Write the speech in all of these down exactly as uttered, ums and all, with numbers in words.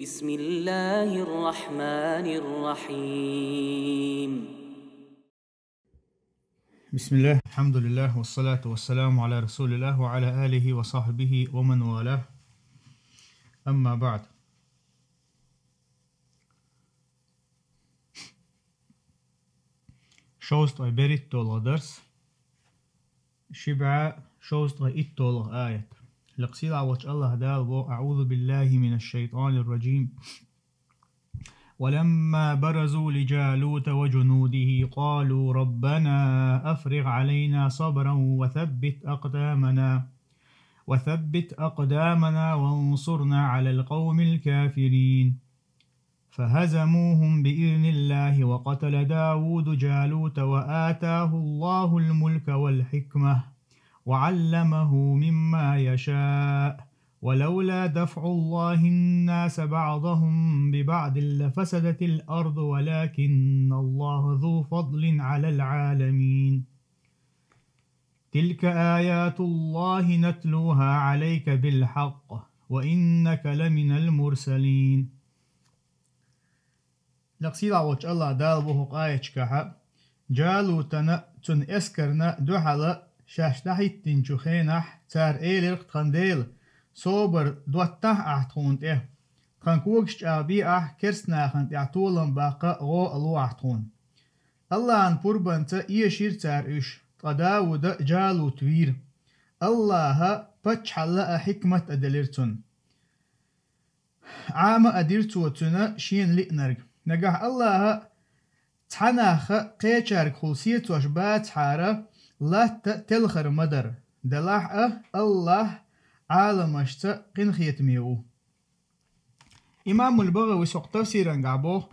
بسم الله الرحمن الرحيم. بسم الله، الحمد لله، والصلاة والسلام على رسول الله وعلى آله وصحبه ومن والاه. أما بعد. Шовзткъе берхӀитталгӀа дарс. Ши бӀаь шовзткъе итталгӀа аят. Лекха сийлахь волчу АллахӀ Дала боху: أعوذ بالله من الشيطان الرجيم. ولما برزوا لجالوت وجنوده قالوا ربنا أفرغ علينا صبرا وثبت أقدامنا وثبت أقدامنا وانصرنا على القوم الكافرين. فهزموهم بإذن الله وقتل داود جالوت وآتاه الله الملك والحكمة وعلمه مما يشاء. ولولا دفع الله الناس بعضهم ببعض لفسدت الأرض ولكن الله ذو فضل على العالمين. تلك آيات الله نتلوها عليك بالحق وإنك لمن المرسلين. Лекха сийлахь волчу АллахӀ Дала боху хӀокху аятехь: Джалутана, цуьнан эскарна дуьхьала шаьш дӀахӀиттинчу хенахь, цара элира-кх тхан Дела: «Собар доттахь ахь тхуна тӀе. Тхан когаш чӀагӀбе ахь, керстанахана тӀехь толам баккха гӀо а ло ахь тхуна». АллахӀан пурбанца эшира цара уьш, ткъа Дауда Джалут вийра. АллахӀа паччахьалла а, хьикмат а делира цунна. Ӏама а дира цо цуьнан шена лиънарг. Нагахь АллахӀа цхьа нах а кхечаьргахула сецош бацахьара, латта телхар ма дара. Делахь а АллахӀ Ӏаламашца къинхетаме ву. Имамул БагӀавис хӀокху тафсирангахь боху: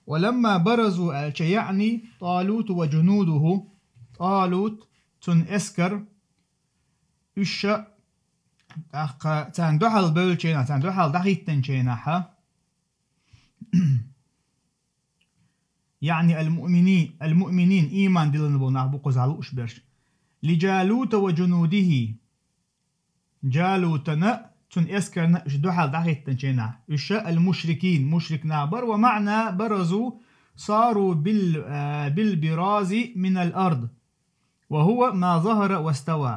«ولما برزوا» аьлча, яъни ТӀалуту ва джунудуху, ТӀалут, цуьнан эскар, уьш ша, тӀаккха царна дуьхьал бевллачу хенахь, царна дуьхьал дӀахӀиттинчу хенахь, яъни ал-муъмини-, ал-муъминин, ийман диллина болу нах бу кхузахь лууш берш. «Ли Джалута ва джунудихи». Джалутана, цуьнан эскарна уьш дуьхьал дӀахӀиттинчу хенахь, уьш ша ал-мушрикин, мушрик нах бара, ва маъна баразу сару бил, а, бил бирази минал ард. «Ва хӀува ма захара ва става».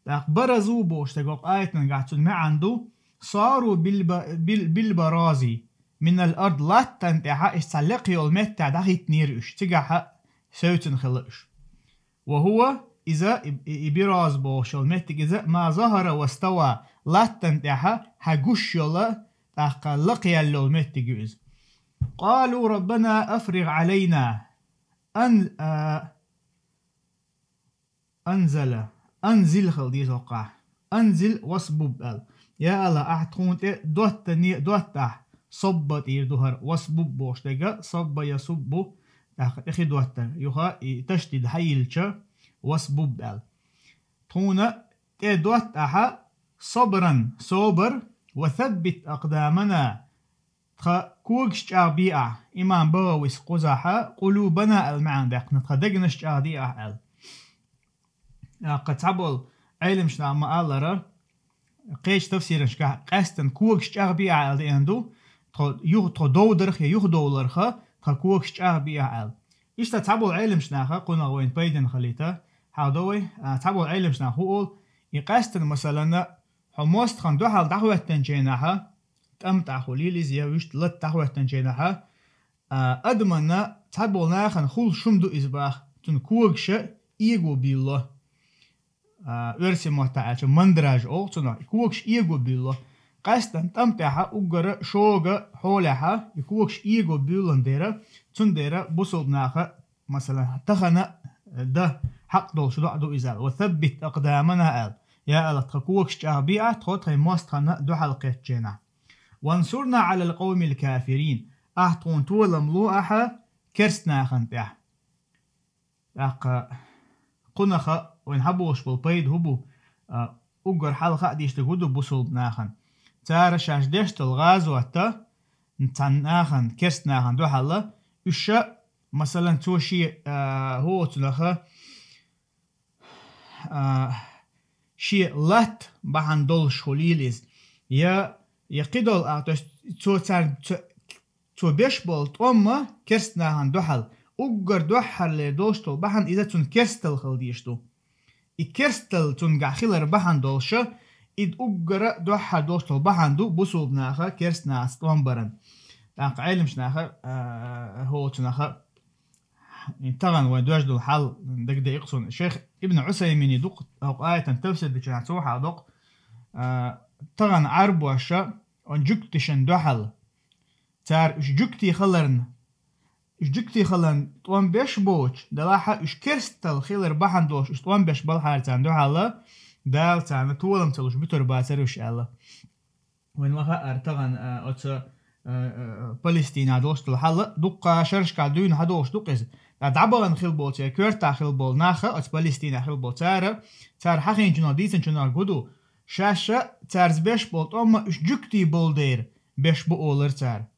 ТӀаккха «баразу» бохуш дерг хӀокху аятангахь цуьнан маьӀна ду: «Сару билба-, бил-, билбарази минал ард», латтана тӀехьа, иштта цхьа лекха йолу меттехь дӀахӀиттинера уьш, цигахьа севцина хилла уьш. «Ва хӀува», иза, и, и, и бираз бохуш йолу меттиг иза, «ма захара ва става», латтана тӀехьа хьан гуш йолу, тӀаккха лакхаяьлла йолу меттиг ю иза. «Къалу раббана афригъ Ӏалайна». Ан-, а, «Анзала». «Анзил» хила деза хӀокхахь. «Анзил» васбуб аьлла. Я АллахӀ, ахь тхуна тӀе доттане а дотта ахь. Собба тӀера ду хӀара васбуб бохуш дерг, собба я суббу, тӀаккха тӀе хи доттар. Юха и ташдид хьайиллича, васбуб аьлла. Тхуна тӀе дотта ахьа собран, собар, ва саббит акъдамана, тхан когаш чӀагӀбе ахь, имам БагӀавис кхузахьа, къулубана аьлла маьӀна даьккхина, тхан дегнаш чӀагӀде ахь аьлла. ТӀаккха цхьаболу Ӏеламаш наха ма-аллара, кхечу тафсиранашкахь къаьстина когаш чӀагӀбе ахь аьлла деана ду, тхо юха, тхо довдарх я юхадовларха, тхан когаш чӀагӀбе ахь аьлла. Иштта цхьаболу Ӏеламаш наха, кхунах вайна пайдина хилийта, хьахдо вай, а, цхьаболу Ӏеламаш наха хӀун олу, и къаьстина, масалана, хьо мостагӀна дуьхьал дӀахӀоьттинчу хенахьа, тӀам тӀехь хуьлийла иза, я вуьшта латта дӀахӀоьттинчу хенахьа, а, адаманна цхьаболу нахана хуьлуш хӀума ду иза баха, цуьнан когаша эго буьйлало. А, оьрсийн маттахь аьлча, мандраж олу цунах, и когаш эго буьйлало. Къаьстина тӀам тӀехьа уггара шога хьолехьа, и когаш эго буьйлалун дера, цундела бусулба наха, масалан, тахана дан хьакъ долуш доӀа ду иза аьлла. «Ва саббит акъдамана» аьлла. Я АллахӀ, тхан когаш чӀагӀбе ахь, тхо тхайн мостагӀна дуьхьал кхеттачу хенахь. «Вансурна Ӏалал къавмил кафирин». Ахь тхуна толам ло ахьа керст нахана тӀехь. ТӀаккха кхунаха вайн хьаболуш болу пайда хӀун бу? А, уггар хьалха а дийшнарг хӀун ду бусулба нахана? Цара шаьш деш долу гӀазотта цхьана нахана, керст нахана дуьхьала, уьш ша, масалан, цо шен, а, хӀоцунаха, а, шен латта бахьана долуш хуьлийла иза, я Я кхидолу а, то есть цо царна, цо, цо беш болу тӀом а керстанахана дуьхьал, уггар дуьххьарлера долуш долу бахьана иза цунна керсталла хила дезаш ду. И керсталла цуьнгахь хилар бахьана долуша, и уггара дуьххьара долуш долу бахьана ду бусулба наха керстанахаца тӀом баран. ТӀаккха Ӏеламчу наха, а, хӀолчу наха, тахана вайн доьжна долу хьал дагадеъна суна. Шайх Ибн Ӏусаймини дукха хӀокху аятан тафсир дечу цо хьал доккху, а, тахана Ӏарбоша, он жуьгтишан дуьхьал, цара уьш жуьгти халарна, уьш жуьгти халарна тӀом беш боцуш, делахьа уьш керстал хилар бахьана долуш, уьш тӀом беш балхьара царна дуьхьал, Дала царна толам ца луш буьтур бацара уьш аьлла. Вайн ма хаьара тахана, а, оцу, а, а, Палестинехь долуш долу хьал дуккха шерашкахь дуьйна хьадолуш ду-кх иза. Ткъа дӀабахана хила болу, церан коьртахь хила болу нах а оцу Палестинехь хила болу цара, цара хьахийначунах, дийцинчунах гу ду. Шаьш а цаьрца беш болу тӀом а уьш жуьгти болу дера беш бу олура цара.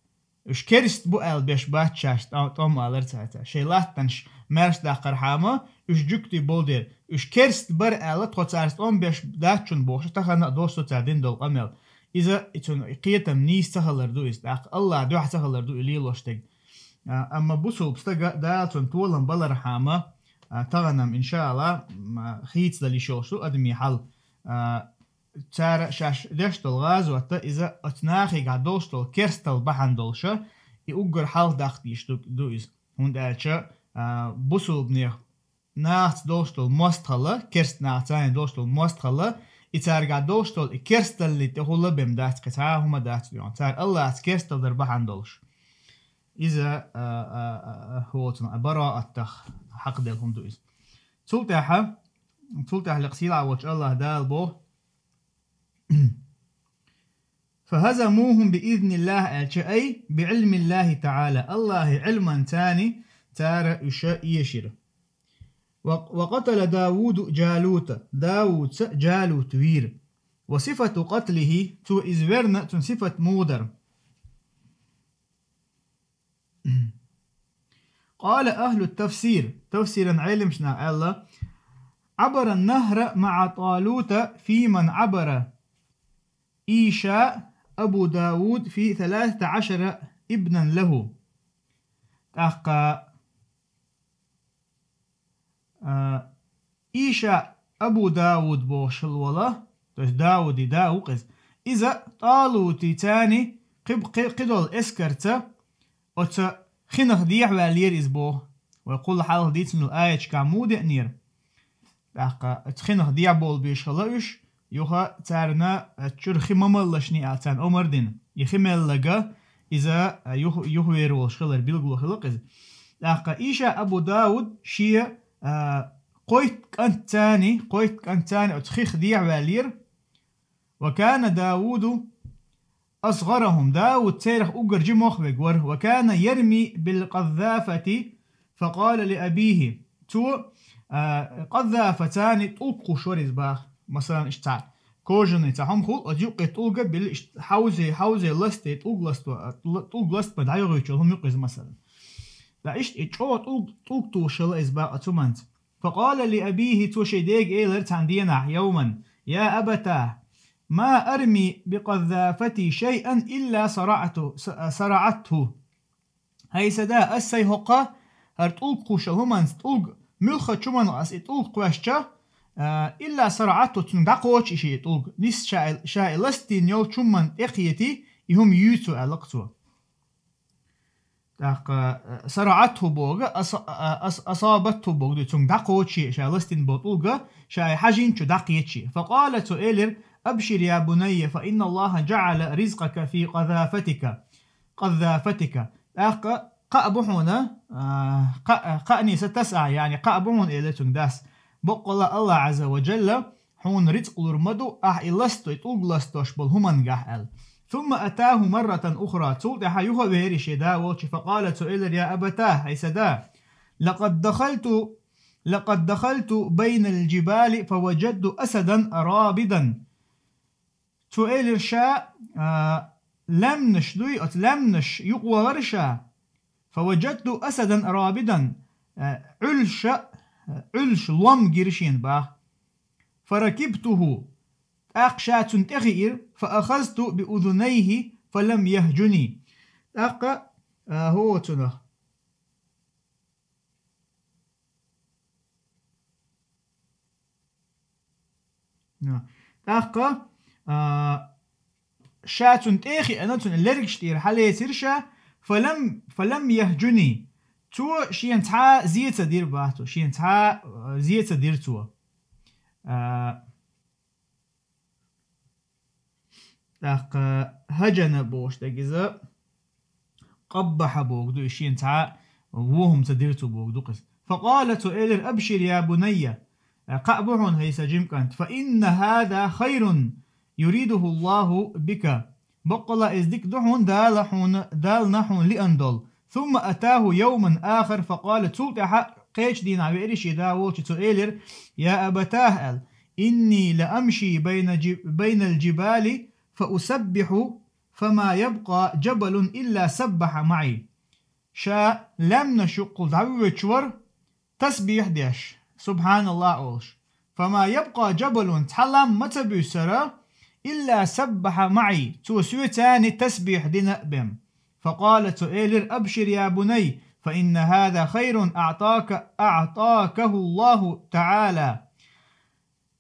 Уьш керст бу аьлла беш бац шаьш тӀо-, тӀом алара цаьрца. Шайн латтанаш маьрша даккхархьама, уьш жуьгти болу дера. Уьш керст бара аьлла, тхо цаьрца тӀом беш дац шуна бохуш, тахана а доссо цара дина долу къамел. Иза, и цуьнан кхетам нийса ца хилар ду иза, тӀаккха Аллах дуьхьа ца хилар ду и лелош дерг. А, амма бусулба стага Дала цунна толам балархьама, а, тахана-м, иншаалла, м, а, хийцадала йиш йолуш ду адамийн хьал. А, цара шаьш деш долу гӀазот а иза оцу нахехь долуш долу керстал бахьана долуша, и уггар хьалха даккха дезаш ду, ду иза. ХӀунда аьлча, а, бусулбанех нахаца долуш долу мостагӀалла, керст нахаца долуш долу мостагӀалла, и цаьргахь долуш долу и керсталлин тӀехула бен дац кхин цхьа а хӀума дац дуьйхьа. Цара Аллахьца керстал дар бахьана долуш. Иза, а, а, а, а, хӀоцун, а, бараатах хьакхаделла хӀума ду иза. Цул тӀаьхьа, цул тӀаьхьа лекха сийлахь волчу Аллахь Дала боху: «فهزموهم بإذن الله», аьлча, ай, «بعلم الله تعالى», Аллахьи Ӏилманца цара уьш эшира. «و، وقتل داود جالوت», Дауда Джалут вийра. «وصفة قتله», цо иза верна, цуьнан сифат муха дара. قال أهل التفسير, тафсиран Ӏеламчу наха аьлла: «عبر النهر مع طالوت في من عبر إيشاء أبو داود في ثلاثة عشر ابنا له». ТӀаккха, а, Иша Абу Дауд бохуш волу, то есть Дауди да ву-кх иза. Иза ТӀалути царна кхиб-, кхи-, кхидолу эскарца оцу хинах дехьаваьллера иза боху. Вай кхул хьалха дийцина аяташкахь муха деанера? ТӀаккха оцу хинах дехьаболабеш хилла уьш, юха царна, а, чуьра хи ма маллашний аьлла царна омра дина. И хи мелларг иза, а, юха, юхавер волуш хилар билгало хилла-кх иза. ТӀаккха Иша Абу Дауд шен, а, кхойтта кӀант царна, кхойтта кӀант царна оцу хих дехьаваьллера. «وكان داود أصغرهم», Дауд церах уггар жимах верг вара. «وكان يرمي بالقذافة فقال لأبيه». Цо, а, къаззафа царна тӀулг кхуш вара иза баха. Масалан, иштта цхьа кожаный цхьа хӀума хуьлу, оцу юккъе тӀулга билла, иштта хьовзе, хьовзе ласте, тӀулг ласто, а, тӀулг ластабан дӀайохуьйтуш йолу хӀума ю-кх иза, масалан. Ткъа иштта и чӀогӀа тӀулг, тӀулг тухуш хилла иза баха оцу хӀуманца. «فقال لأبيه», цо шен дега элира цхьана денахь, йовман: «يا أبتاه، ما أرمي بقذافتي شيئا إلا صرعته، ص-، صرعته». «ХӀай сан да, ас сайн хӀокху, хӀара тӀулг кхуш йолу хӀуманца тӀулг, муьлххачу хӀуманах ас и тӀулг кхоьссича, а, إلا صرعته, цуьнга дӀакхочу и шен тӀулг. Нийса ша и, ша и ластийна йолчу хӀуманна тӀекхетий, и хӀума юьйцу», аьлла-кх цо. ТӀаккха, а, «صرعته» боху, аса-, а, ас-, «أصابته» боху ду, цуьнга дӀакхочу ша ластийна болу тӀулг, ша и хьажийначу дӀакхечи. «فقال», цо элира: «أبشر يا بني، فإن الله جعل رزقك في قذافتك». «قذافتك». ТӀаккха кхаъ бу хьуна, а, кхаъ, кхаъ нийса таса ахь, яъни кхаъ бу хьуна, элира цуьнга дас. Баккъалла Аллах Азза ва Джалла хьуна рицкъ лур ма ду, ахь и ласто, и тӀулг ластош болу хӀумангахь аьлла. «ثم أتاه مرة أخرى», цул тӀаьхьа юха а веара шен да волчу, «فقال», цо элира: «يا أبتاه», хӀай сан да, «لقد دخلت، لقد دخلت بين الجبال فوجدت أسدا رابضا». Цо элира ша, а, лаьмнаш дуй, оцу лаьмнаш юкъа вахара ша, «فوجدت أسدا رابضا», а, Ӏуьллуша, а, Ӏуьллуш лом гира шена баха. «فركبته». тӀаккха ша цунна тӀехиира, فأخذت بأذنيه فلم يهجني. ТӀаккха, а, хӀо цунах. На. ТӀаккха, а, ша цунна тӀехиъна, цунна лергаш тӀера хьалецира ша, فلم، فلم يهجني. Цо шена цхьа зе ца дира бах цо, шена цхьа, а, зе ца дира цо. А, тӀаккха хӀажана бохуш дерг иза, къаббахьа боху ду, и шена цхьа вохӀам ца дира цо боху ду-кх иза. فقال, цо элира: أبشر يا بني, кхаъ бу хьуна, хӀай сан жима кӀант, فإن هذا خير يريده الله بك. Баккъала иза дика ду хьуна, Дала хьуна, Дала на хьуна лиъна долу. ثم أتاه يوما آخر فقال, цул тӀаьхьа кхечу дийнахь веара шен да волчу, цо элира: يا أبتاه, аьлла, إني لأمشي بين الج-، بين الجبال فأسبح فما يبقى جبل إلا سبح معي. Ша лаьмнаш юккъехула дӀавоьдуш вара, тасбихь деш, سبحان الله олуш. فما يبقى جبل, цхьа лам ма ца буьссура, إلا سبح معي, цо соьца тасбихь дина а бен. فقال, цо элира: أبشر يا بني، فإن هذا خير أعطاك، أعطاكه الله تعالى.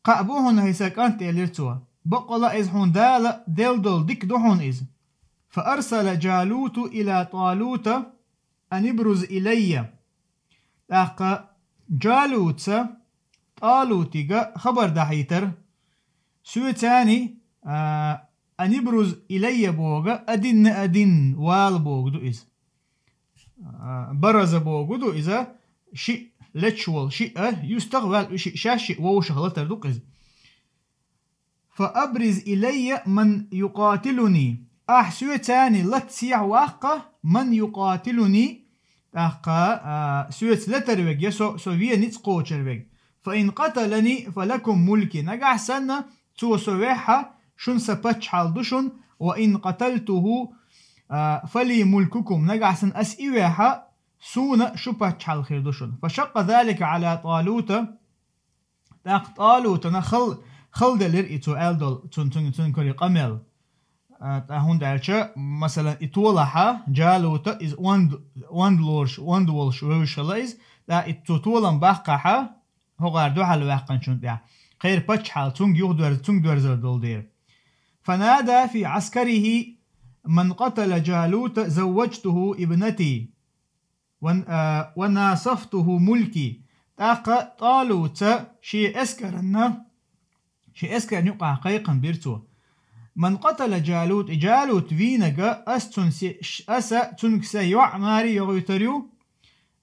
Кхаъ бу хьуна, хӀай сан кӀант, элира цо. Баккъала иза хьуна Дала делла долу дика ду хьуна иза. فأرسل جالوت إلى طالوت أن ابرز إلي. ТӀаккха Джалуца ТӀалутига хабар дахьийтара. Соьца, а, أن ابرز إلي боху, один на один вала боху ду иза. А, бараза боху ду иза, шиъ леташ волу, шиъ а юьстах ваьлла, шиъ шаьш, шиъ вовшах латар ду-кх иза. فأبرز إلي من يقاتلني. Ахь соьца латта сехьа ваккха, من يقاتلني, тӀаккха, а, соьца латар верг, я со, со вен ницкъ кхочур верг. فإن قتلني فلكم ملكي. Нагахь санна, цо со вехьа, шуна сан паччахьалла ду шуна, وإن قتلته, а, فلي ملككم. Нагахь санна ас и вехьа, суна шу паччахьалла хир ду шуна. فشق ذلك على طالوت. ТӀаккха ТӀалутана хал-, хала делира и цо аьлла долу, цун, цун, цун карий къамел. А, тӀа хӀунда аьлча, масалан, и толахьа, Джалута, иза онда, онда лоруш, онда волуш вевзаш хила иза, тӀа и цо толам баккхахьа, хӀокхара дуьхьал ваьккхинчунна тӀехь, кхеран паччахьалла цунга юхадоьрз-, цунга доьрзар долу дела. فنادى في عسكره: من قتل جالوت زوجته ابنتي. Ва-, а, وناصفته ملكي. ТӀаккха ТӀалутца шен эскаранна, шен эскарна юкъахь кхайкхам бира цо: من قتل جالوت, и Джалут вийнарг, ас цунна се-, ш-, аса цуьнга сайн йоӀ маре йохуьйтур ю,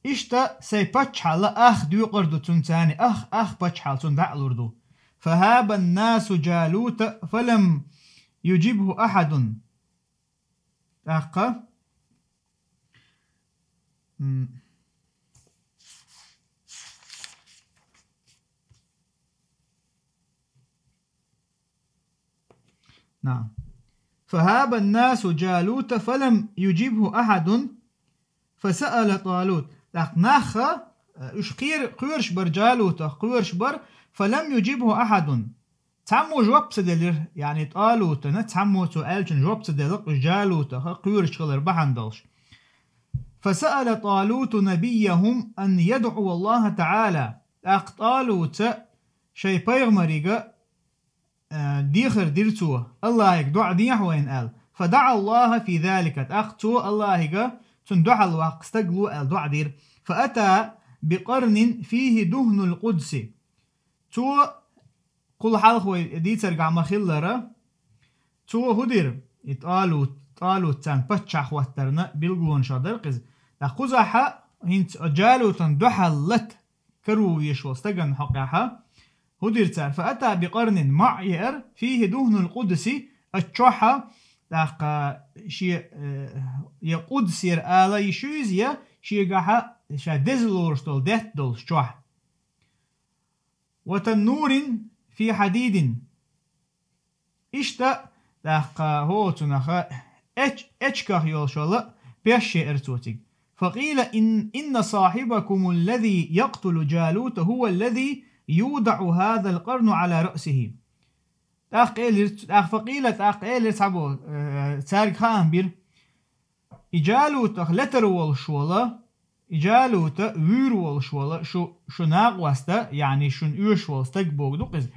иштта сайн паччахьалла ах доькъур ду цуьнца, ах, ах паччахьалла цунна дӀа а лур ду. فهاب الناس جالوت فلم يجبه أحد. ТӀаккха. М. نعم. فهاب الناس جالوت فلم يجبه أحد فسأل طالوت. ТӀаккха нах, э, уьш кхер-, кхоьруш бара Джалутах, кхоьруш бара, فلم يجبه أحد. Цхьаммо жоп ца делира, яъни ТӀалутана цхьаммо цо аьллачунна жоп ца делла, уьш Джалутах кхоьруш хилар бахьана долуш. فسأل طالوت نبيهم أن يدعو الله تعالى. ТӀаккха ТӀалутца шайн пайхамарига, а, дехар дира цо, Аллахьига дуӀа дехьа вайна аьлла. فدعا الله في ذلك. ТӀаккха цо Аллахьига цунна дуьхьал ваккха стаг ло аьлла дуӀа дира. فأتى بقرن فيه دهن القدس. Цо, кхул хьалха вай дийцаргахь ма-хиллара, цо хӀун дира, и ТӀалут, ТӀалут царна паччахь хӀоттарна билгалонаш дара-кх иза. ТӀаккха кхузахьа хӀинца Джалутан дуьхьал лата каро везаш волу стагана хьокъехьа, хӀун дира цара: فأتى بقرن, маӀ еара, فيه دهن القدس, ас чохьа, тӀаккха шен, э, я Къудсера ала йиш ю иза, я шегахьа ша деза лоруш долу детта долуш чохь. وتنور في حديد. Иштта, тӀаккха хӀоцунаха эч-, эчках йолуш йолу пеш еара цо цига. فقيل إن، إن صاحبكم الذي يقتل جالوت هو الذي يوضع هذا القرن على رأسه. ТӀаккха элира, тӀаккха факъила, тӀаккха элира цхьабо, э, цаьрга хаам бира. И Джалутах летар волуш вола, и Джалута вуьйр волуш вола, шу, шу накъоста, яъни шуна оьшуш вола стаг богу ду-кх иза.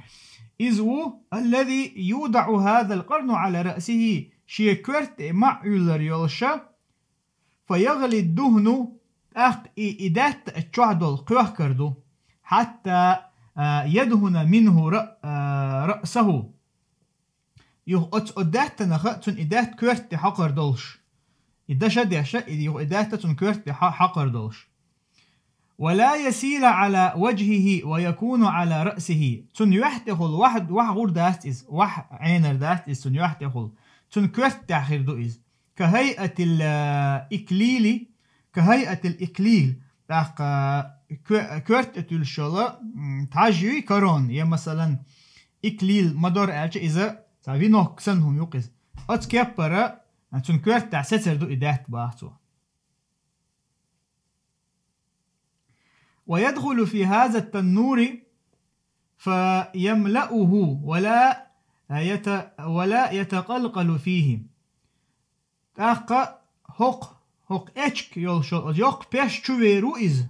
Иза ву, الذي يوضع هذا القرن على رأسه, шен коьрта тӀе маӀ уьллар йолуша, فيغلي الدهن, тӀаккха и, и даьтта чохь долу кхоьхкар ду, حتى, а, يدهن منه رأ-, а, رأسه. Юха оцу, оцу даьттанаха цунна и даьтта коьрта тӀе хьокхар долуш. И даша а деша, и юха и даьтта цунна коьрта тӀе хьо-, хьокхар долуш. ولا يسيل على وجهه ويكون على رأسه. Цунна юьхь тӀехула ваьхьа, ваьхьа гӀур дац иза, ваьхьа Ӏенар дац иза цунна юьхь тӀехула. Цунна коьрта тӀехь хир ду иза. كهيئة الإكليل, كهيئة الإكليل. ТӀаккха ко-, коьрта тӀе туьллуш йолу, м, тхьажжа юй корона, я, масалан, иклил, ма-дарра аьлча, иза цхьа венок санна хӀума ю-кх иза. Оцу кеппара, а, цунна коьрта тӀехь сецар ду и даьтта, боху цо. ويدخل في هذا التنور فيملأه ولا يت-، ولا يتقلقل فيه. ТӀаккха хӀокху, хӀокху эчка йолуш йолу оцу йоккха пеш чу вер ву иза.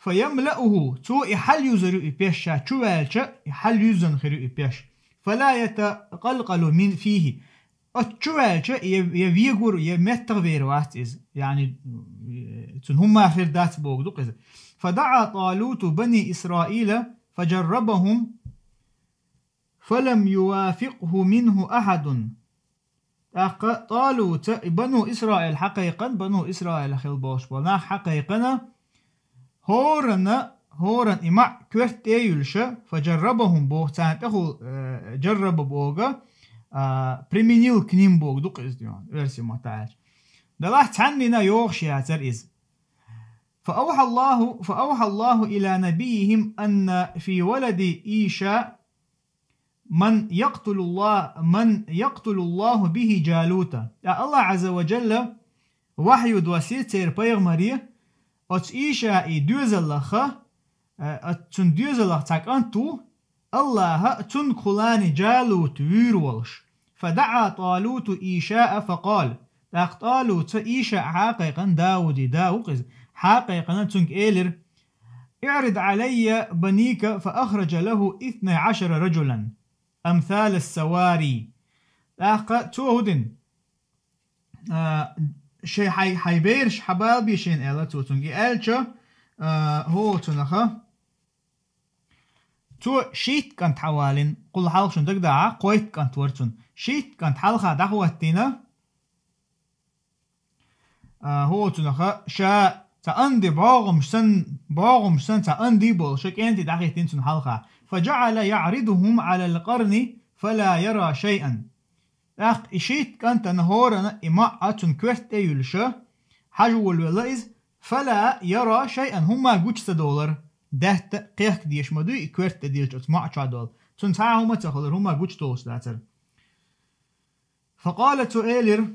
فيملأه, цо и хьалаюзар ю и пеш, ша чу ваьлча, и хьалаюззан хир ю и пеш. فلا يتقلقل من فيه. Оцу чу ваьлча, я, я вегур, я меттах вер вац иза. Яъни, цунна хӀумма хир дац боху ду-кх иза. فدعا طالوت بني إسرائيل فجربهم فلم يوافقه منه أحد. ТӀаккха ТӀалута и бану Исраил хьакхайкхина, бану Исраил хила болуш болу нах хьакхайкхина, хӀоранна, хӀоранна и маӀ коьрта тӀе а юьллуша, فجربهم боху, царна тӀехула, э, джарраба боху, а, применил к ним боху ду-кх иза, оьрсийн маттахь аьлча. Делахь цхьаннена йогӀуш яцара иза. فأوحى الله، فأوحى الله إلى نبيهم أن في ولد إيشاء من يقتل الله، من يقتل الله به جالوت. Ткъа Аллах Ӏазза ва Джалла вахью доссийра церан пайхамаре, оцу Ишаи доьзаллаха, э, оцу цуьнан доьзаллах цхьа кӀант ву, Аллаха цуьнга кхулани Джалут вуьйр волуш. فدعا طالوت إيشاء فقال. ТӀаккха ТӀалуца Иша хьакхайкхина, Дауди да ву-кх иза, хьакхайкхина, цуьнга элира: اعرض علي بنيك، فأخرج له اثني عشر رجلا أمثال السواري. ТӀаккха цо хӀу дина, а, шайн хьайн, хьайн бераш хьабалабе шена, аьлла цо цуьнга. И аьлча, а, хӀу цунаха, цо шийтта кӀант хьавалийна, кхул хьалха шуна дагадахьа, кхойтта кӀант вара цуьнан. Шийтта кӀант хьалха дӀахӀоттийна, а, хӀу цунаха, ша цхьа анди бӀогӀамаш санна, бӀогӀамаш санна цхьа анди болуш, кӀентий дӀахӀиттийна цунна хьалха. فجعل يعرضهم على القرن فلا يرى شيئا. ТӀаккха и шийтта кӀантана хӀоранна и маӀа цуьнан коьрта тӀе а юьллуша, хьажа волавелла иза, فلا يرى شيئا, хӀумма гучу ца долура. Даьтта кхехка дезаш ма дуй и коьрта тӀе диллича оцу маӀа чохь долу. Цунна цхьа а хӀума ца хилира, хӀумма гучу долуш дацара. فقال, цо элира,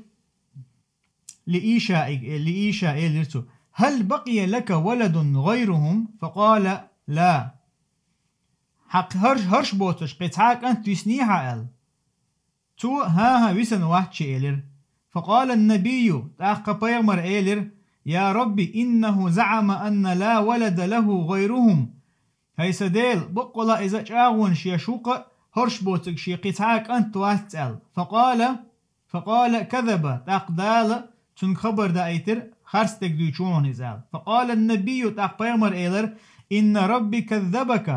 لإيشاء, لإيشاء элира цо: هل بقي لك ولد غيرهم؟ فقال: لا. Хьан кхин хӀорш, хӀорш боцурш кхин цхьа а кӀант висний хьан, аьлла. Цо: хӀан-хӀа, висина вац ши, элира. فقال النبي, тӀаккха пайхамара элира: يا رب إنه زعم أن لا ولد له غيرهم. ХӀай сан Дела, баккъалла иза чӀагӀонаш еш ву-кх, хӀорш боцург шен кхин цхьа а кӀант вац аьлла. فقال، فقال كذب, тӀаккха Дала цуьнга хабар даийтира, харц дерг дуьйцуш ву хьуна иза аьлла. فقال النبي, тӀаккха пайхамара элира: إن ربي كذبك,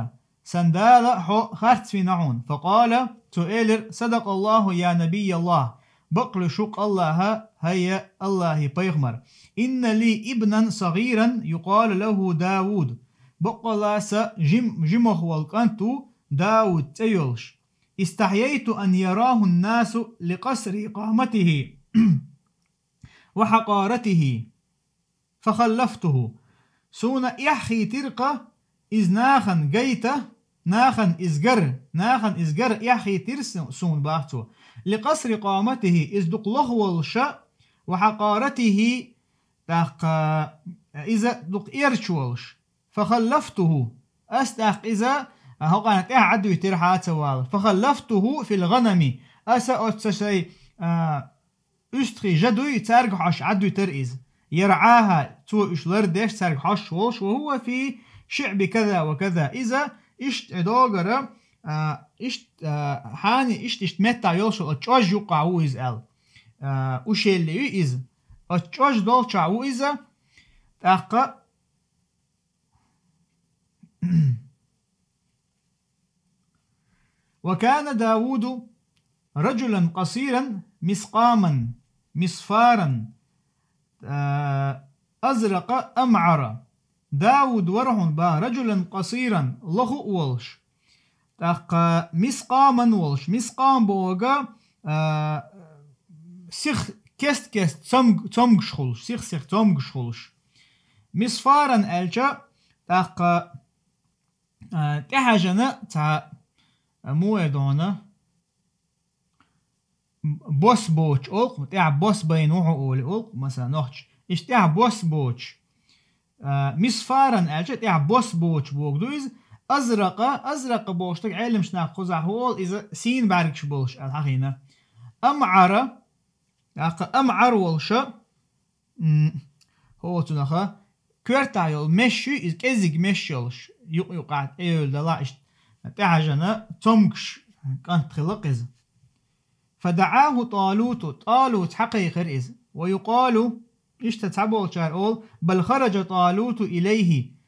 сан Дала хьо харц вина хьуна. فقال, цо элира: صدق الله يا نبي الله, бакълуьйш ву-кх Аллаха, хӀай Аллахи пайхамар. إن لي ابنا صغيرا يقال له داود, баккъалла сан жим-, жимах волу кӀант ву, Дауд цӀе йолуш. استحييت أن يراه الناس لقصر قامته وحقارته فخلفته. Суна эхь хийтира-кх иза нахана гайта, нахана иза гар, нахана иза гар эхь хийтира су-, суна, бах цо. لقصر قامته, иза дукха лоха волуша, وحقارته, тӀаккха иза дукха эрча волуш. فخلفته, ас тӀаккха иза, А хӀокхарна тӀехьа Ӏадвитира хьа ца вала. فخلفته في الغنم. Аса оццу шайн, а, уьстагӀий жа дуй, цаьрга хьожуш Ӏадвитира иза. يرعاها, цо уьш лардеш, цаьрга хьожуш волуш, وهو في شعب كذا وكذا. Иза иштта и догара, а, иштта, а, хьани иштта-иштта меттахь йолуш йолу оцу чӀож юккъехь ву иза аьлла. А, ущелье ю иза. Оцу чӀож долчохь ву иза. ТӀаккха وكان داود رجلا قصيرا مسقاما مصفارا, а, أزرق أمعر. Дауд вара хьуна бах رجلا قصيرا, лоху а волуш. ТӀаккха مسقاما волуш. Мискъам боху, а, сих кест-кест цомг-, цомгуш хуьлуш, сих-сих цомгуш хуьлуш. مصفارا аьлча, тӀаккха, а, тӀехьажана цхьа, а, муха эр ду хьуна, бос боцуш олу-кх, тӀехь бос байна ву хьо олий олу-кх, масала, нохчаша. Иштта тӀехь бос боцуш. А, مصفارا аьлча, тӀехь бос боцуш боху ду иза. أزرق, أزرق бохуш стаг Ӏеламчу наха кхузахь хӀун олу, иза сийна бӀаьргаш болуш аьлла хьахийна. أمعر, тӀаккха أمعر волуша, м, хӀо цунаха, коьртахь йолу меш ю иза, кӀеззиг меш йолуш, юкъ-юкъахь тӀеевлла далахь иштта, тӀехьажана цомгуш кӀант хилла-кх иза. فدعاه طالوت, ТӀалута схьакхайкхира иза. ويقال, иштта цхьаболчара олу, بل خرج طالوت إليه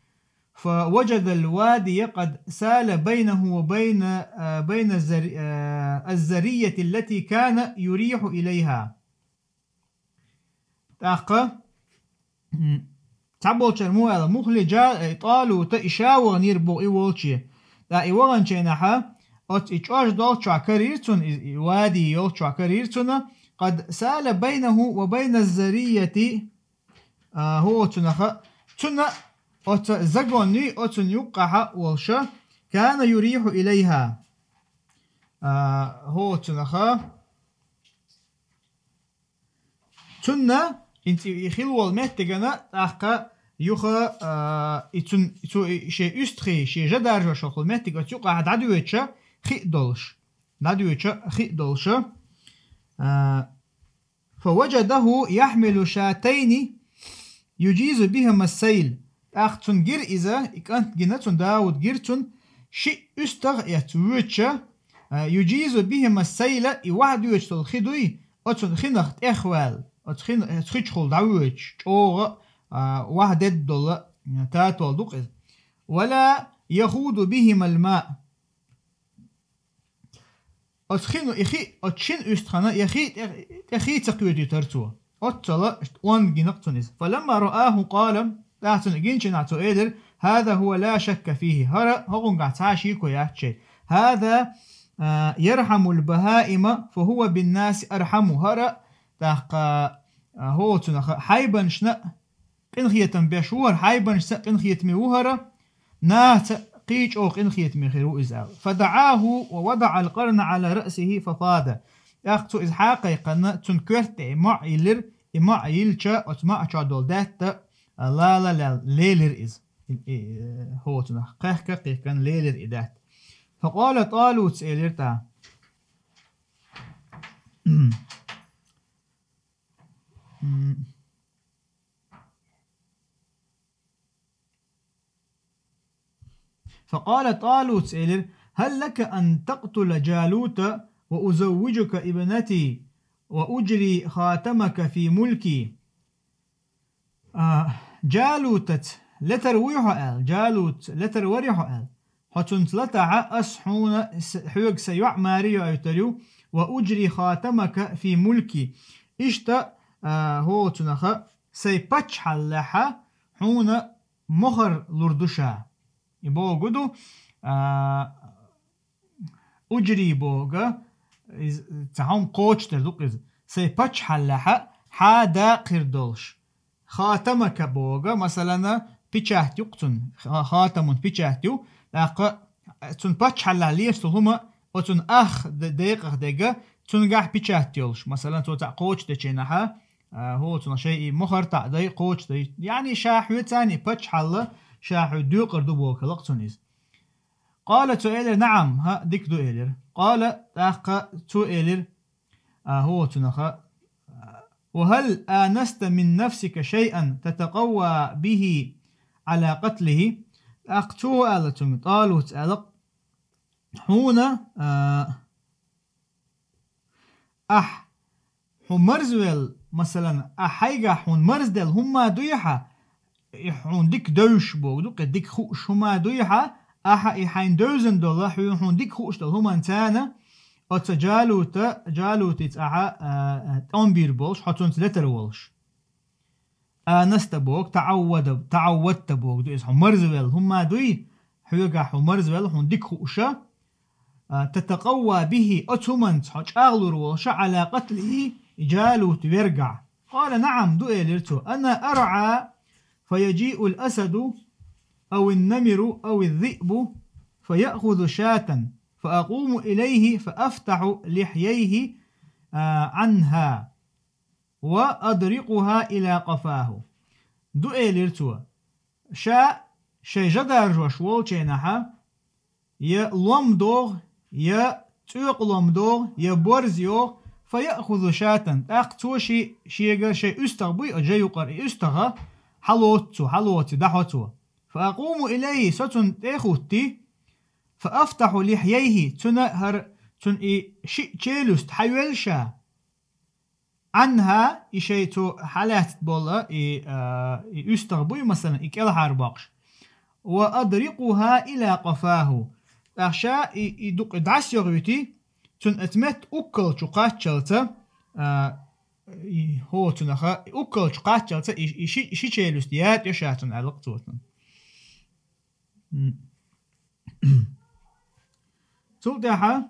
فوجد الوادي قد سال بينه وبين, а, بين الزر-, а, الزرية التي كان يريح إليها. ТӀаккха, м, цхьаболчара муха аьлла, мухли жа-, э, ТӀалута и ша ваханера боху и волче. ТӀаккха и ваханчу хенахьа, оцу и чӀож долчохь карийра цунна, и, и вади йолчохь карийра цунна, قد سال بينه وبين الزرية, а, хӀо цунаха, цунна оцу загонний, оцунна юккъахьа волуша, كان يريح إليها. А, хӀо цунаха, Цунна, и, и хилла волу меттигана, тӀаккха юха, а, и цун, цу, и шен уьстагӀий, шен жа даржош волу меттиг оцу юкъахь дӀадоьдуша хи а долуш. ДӀадоьдуша хи а долуша. А, فوجده يحمل شاتين يجيز بهما السيل. ТӀаккха цунна гира иза, и кӀант гина цунна, Дауд гира цунна, шиъ уьстагӀ а эцна воьдуша, а, يجيز بهما السيل, и ваха доьдуш долу хи дуй, оцунна хинах тӀехваьлла, оцу хин-, оцу хи чухула дӀавоьдуш, чӀогӀа, а, ваха дедда долу, а, татол ду-кх иза. ولا يخوض بهما الماء. Оцу хи ну, и хи, оцу шина уьстагӀана, я хи тӀе, тӀе хи ца кхоьтуьйтура цо. Оццала онда гина-кх цунна иза. فلما رآه قال, тӀаккха цунна гинчу хенахь цо элира: هذا هو لا شك فيه. ХӀара, хӀокхунгахь цхьа а шеко яц шайн. هذا, а, يرحم البهائم فهو بالناس أرحم. ХӀара, тӀаккха, а, хӀо цунах хьайбанашна а къинхетам беш ву хӀара, хьайбанашца а къинхетаме ву хӀара, нахаца а кхин чӀогӀа къинхетаме хир ву иза аьлла. فدعاه ووضع القرن على رأسه ففاض. ТӀаккха цо иза хьакхайкхина, цунна коьрта тӀе и маӀа йиллира, и маӀа йиллича, оцу маӀа чохь долу даьтта, а, лала лел-, лелира иза. И, и, э, хӀо цунах кхехка а кхехкана лелира и даьтта. فقال طالوت, элира тӀаккха. М. فقال طالوت, элира: هل لك أن تقتل جالوت وأزوجك ابنتي وأجري خاتمك في ملكي؟ А, Джалутаца летар вуй хьо аьлла, Джалутаца летар варий хьо аьлла. Хьо цунца латахь, ас хьуна с-, хьоьга сан йоӀ маре йоуьйтур ю, وأجري خاتمك في ملكي. Иштта, а, хӀо цунаха, сайн паччахьаллехь хьуна мохар лур ду ша. И боху ду, а, уджри боху, из цхьа хӀума кхочушдар ду-кх иза. Сайн паччахьаллехь хьан дакъа хир долуш. Хатамака боху, масалана, печать ю-кх цунна. Ха-, хатамун печать ю. ТӀаккха цунна паччахьаллехь леша долу хӀума, оцунна ах де-, декъах дерг, цуьнгахь печать йолуш. Масалана, цо цхьаъ кхочушдечу хенахь, а, хӀо цунах шайн и мохар таӀадай, кхочушдай. Яъни ша хьоьца а и паччахьалла, ша хьоьга доькъур ду боху хилла-кх цунна иза. قال, цо элира: نعم, хӀаъ, дика ду, элира. قال, тӀаккха цо элира, а, хӀо цунах, а: وهل آنست من نفسك شيئا تتقوى به على قتله؟ ТӀаккха цо аьлла цунга, ТӀалута аьлла: хьуна, а, ахь, хьо марзвелла, масалан, ахь хьайгахь хьуна марзделла хӀума дуй хьа, и хьуна дика девзаш боху ду, кхе дика хууш хӀума дуй хьа, ахьа и хьайна девзина долу, хьуна, хьуна дика хууш долу хӀуманца, оцу Джалута, Джалутица ахьа, а, а, тӀом бийр болуш, хьо цунца летар волуш. آنست боху, تعود, تعودت боху ду иза, хьо марзвелла хӀума дуй, хьоьгахь хьо марзвелла, хьуна дика хууша, а, تتقوى به, оцу хӀуманца хьо чӀагӀлур волуша, على قتله, и Джалут вергахь. قال: نعم, ду, элира цо. أنا أرعى فيجيء الأسد أو النمر أو الذئب فيأخذ شاة فأقوم إليه فأفتح لحييه, а, عنها وأدرقها إلى قفاه. Ду, элира цо. Ша шайн жа даржош волчу хенахьа, я лом догӀу, я цӀоькъа лом догӀу, я борз йогӀу, فيأخذ شاة, тӀаккха цо ши-, шегара шайн уьстагӀ буй, оцу жа юкъара и уьстагӀа, хьалоцу цо, хьалоций, дӀахьо цо. فأقوم إليه, со цунна тӀе а хӀуттий, فأفتح لحييه, цуьнан хӀара, цуьнан и шиъ челюсть хьайоьллу ша. عنها, и шайн цо хьалаьцна болу, и, а, и уьстагӀ буй, масалан, и кӀелхьара боккхуш. وأدرقها إلى قفاه. ТӀаккха ша и, и дукъ дӀасайохуьйтий, цуьнан оцу метта уккалчу кхаччалца, а, и хӀо цунаха, уккалчу кхаччалца и, и ши, ши челюсть ятайо ша цунна, аьлла цо цунна. М. Цул тӀаьхьа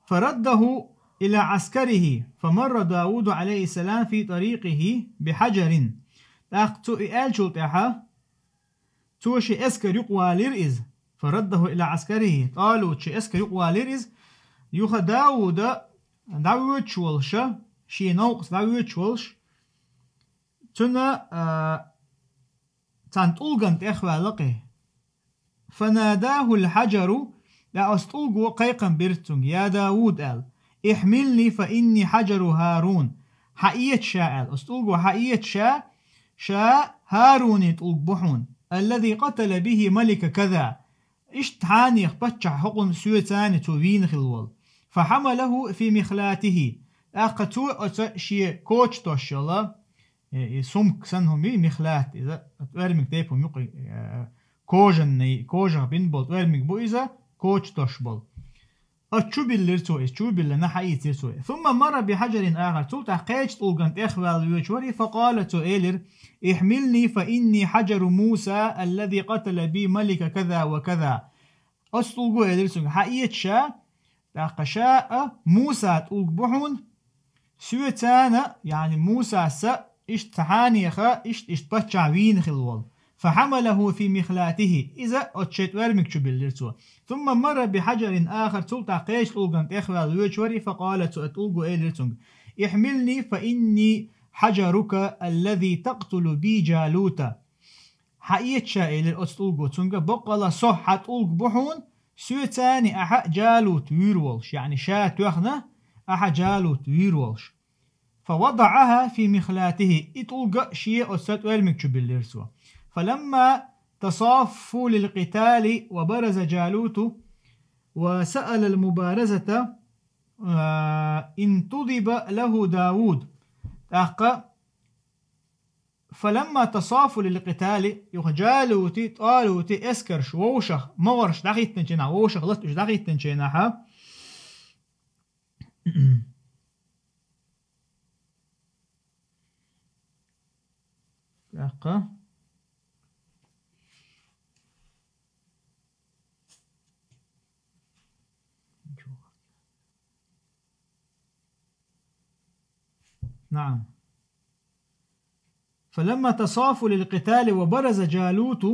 فرده إلى عسكره، فمر داود عليه السلام في طريقه بحجر. ТӀаккха цо и аьллачул тӀаьхьа, цо шен эскар юкъавалийра иза. فرده إلى عسكره, ТӀалута шен эскар юкъавалийра иза. Юха Дауда дӀавоьдуш волуша, шен новкъаца дӀавоьдуш волуш, цуьнан, а, цхьана тӀулгана тӀехваьлла кхин. فناداه الحجر, тӀаккха оцу тӀулго кхайкхам бира цуьнга: يا داود, аьлла, احملني فإني حجر هارون. Хьаэца ша, аьлла, оцу тӀулго хьаэца ша, ша ХӀарунан тӀулг бу хьуна, الذي قتل به ملك كذا. Иштта хьанех паччахь хӀокхунна соьца цхьаьна цо вийна хилла волу. فحمله في مخلاته. ТӀаккха цо оцу шен коча тосуш йолу, э, и сумка санна хӀума ю, михлат, иза тӀоьрмиг тайпа хӀума ю кхин, э, кожаный, кожах бина болу тӀоьрмиг бу иза, коча тосуш болу. Оцу чу биллира цо иза, чу биллина хьаийцира цо. ثم مر بحجر آخر, цул тӀаьхьа кхечу тӀулгана тӀехваьлла воьдуш вара, فقال, цо элира: احملني فإني حجر موسى الذي قتل بي ملك كذا وكذا. Оцу тӀулго элира цуьнга: хьаэца ша, тӀаккха ша а Мусан тӀулг бу хьуна, соьца цхьаьна, яъни Мусас а, иштта хьанех а, иштта, иштта паччахь вийна хилла волу. فحمله في مخلاته. Иза оцу шен тӀоьрмиг чу биллира цо. ثم مر بحجر آخر, цул тӀаьхьа кхечу тӀулгана тӀехваьлла воьдуш вара, فقال, цу тӀулго элира цуьнга: احملني فإني حجرك الذي تقتل بي جالوت. Хьаэца ша, элира оцу тӀулго цуьнга, баккъала со хьан тӀулг бу хьуна, соьца цхьаьна ахьа Джалут вуьйр волуш, яъни ша тоьхна, ахьа Джалут вуьйр волуш. فوضعها في مخلاته, и тӀулг а шен оцу тӀоьрмиг чу биллира цо. فلما تصافوا للقتال وبرز جالوت وسأل المبارزة, а, انتدب له داود. ТӀаккха فلما تصافوا للقتال, юха Джалути, ТӀалути эскарш вовшах, могӀарш дӀахӀиттинчу хенахь, вовшах латта уьш дӀахӀиттинчу хенахьа. ТӀаккха. نعم. فلما تصافوا للقتال وبرز جالوت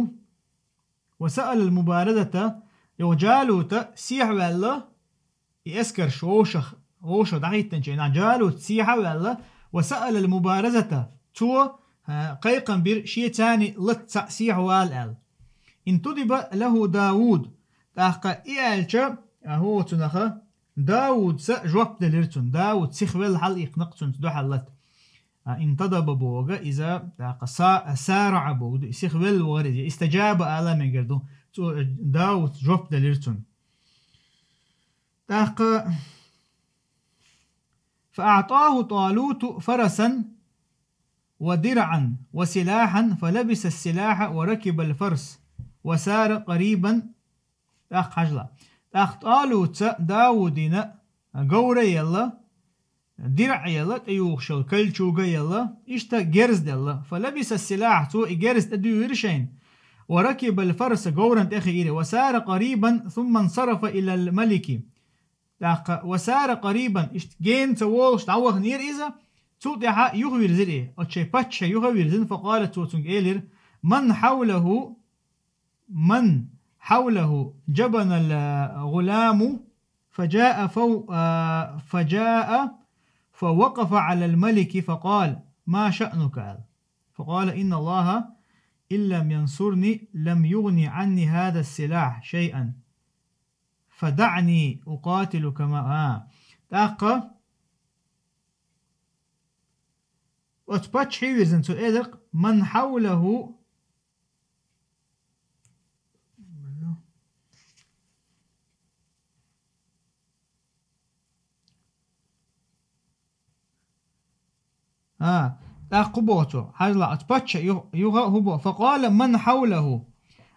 وسأل المبارزة, юха Джалута сехьаваьлла, и эскарш вовшах, вовшах дӀахӀиттинчу хенахь, Джалут сехьаваьлла, وسأل المبارزة, цо, а, кхайкхам бира, шен цхьаьна латта схьа сехьавала аьлла. انتدب له داود. ТӀаккха и аьлча, а, хӀо цунаха, Даудца жоп делира цунна. Дауд сиха велла хьалаиккхина-кх цунца дуьхьал лата. А, انتدب боху иза, тӀаккха са-, سارع боху ду, сиха велла вахара иза. استجاب ала мегар ду. Цу-, Даудца жоп делира цунна. ТӀаккха فأعطاه طالوت فرسا ودرعا وسلاحا فلبس السلاح وركب الفرس وسار قريبا. ТӀаккха хьажал. ТӀаккха ТӀалутца Даудина говр а елла, дирӀ а елла, тӀеюхуш йолу кольчуга а елла, иштта герз делла. فلبس السلاح, цо и герз тӀедуьйгӀира шайна. وركب الفرس, говрана тӀе хиира. وسار قريبا ثم انصرف إلى الملك. ТӀаккха وسار قريبا, иштта гена ца волуш дӀаваханера иза, цул тӀаьхьа юхавирзира и, оцу шайн паччахье юхавирзина, فقال, цо цуьнга элира: من حوله, من حوله جبن الغلام فجاء فو-، آ، فجاء فوقف على الملك فقال: ما شأنك؟ قال: فقال: إن الله إن لم ينصرني لم يغن عني هذا السلاح شيئا فدعني أقاتل كما، а. ТӀаккха оцу паччахье вирзина цо элира: من حوله. А, тӀаккха хӀун боху цо? Хьажал, оцу паччахьан юха, юха хӀун боху? فقال من حوله.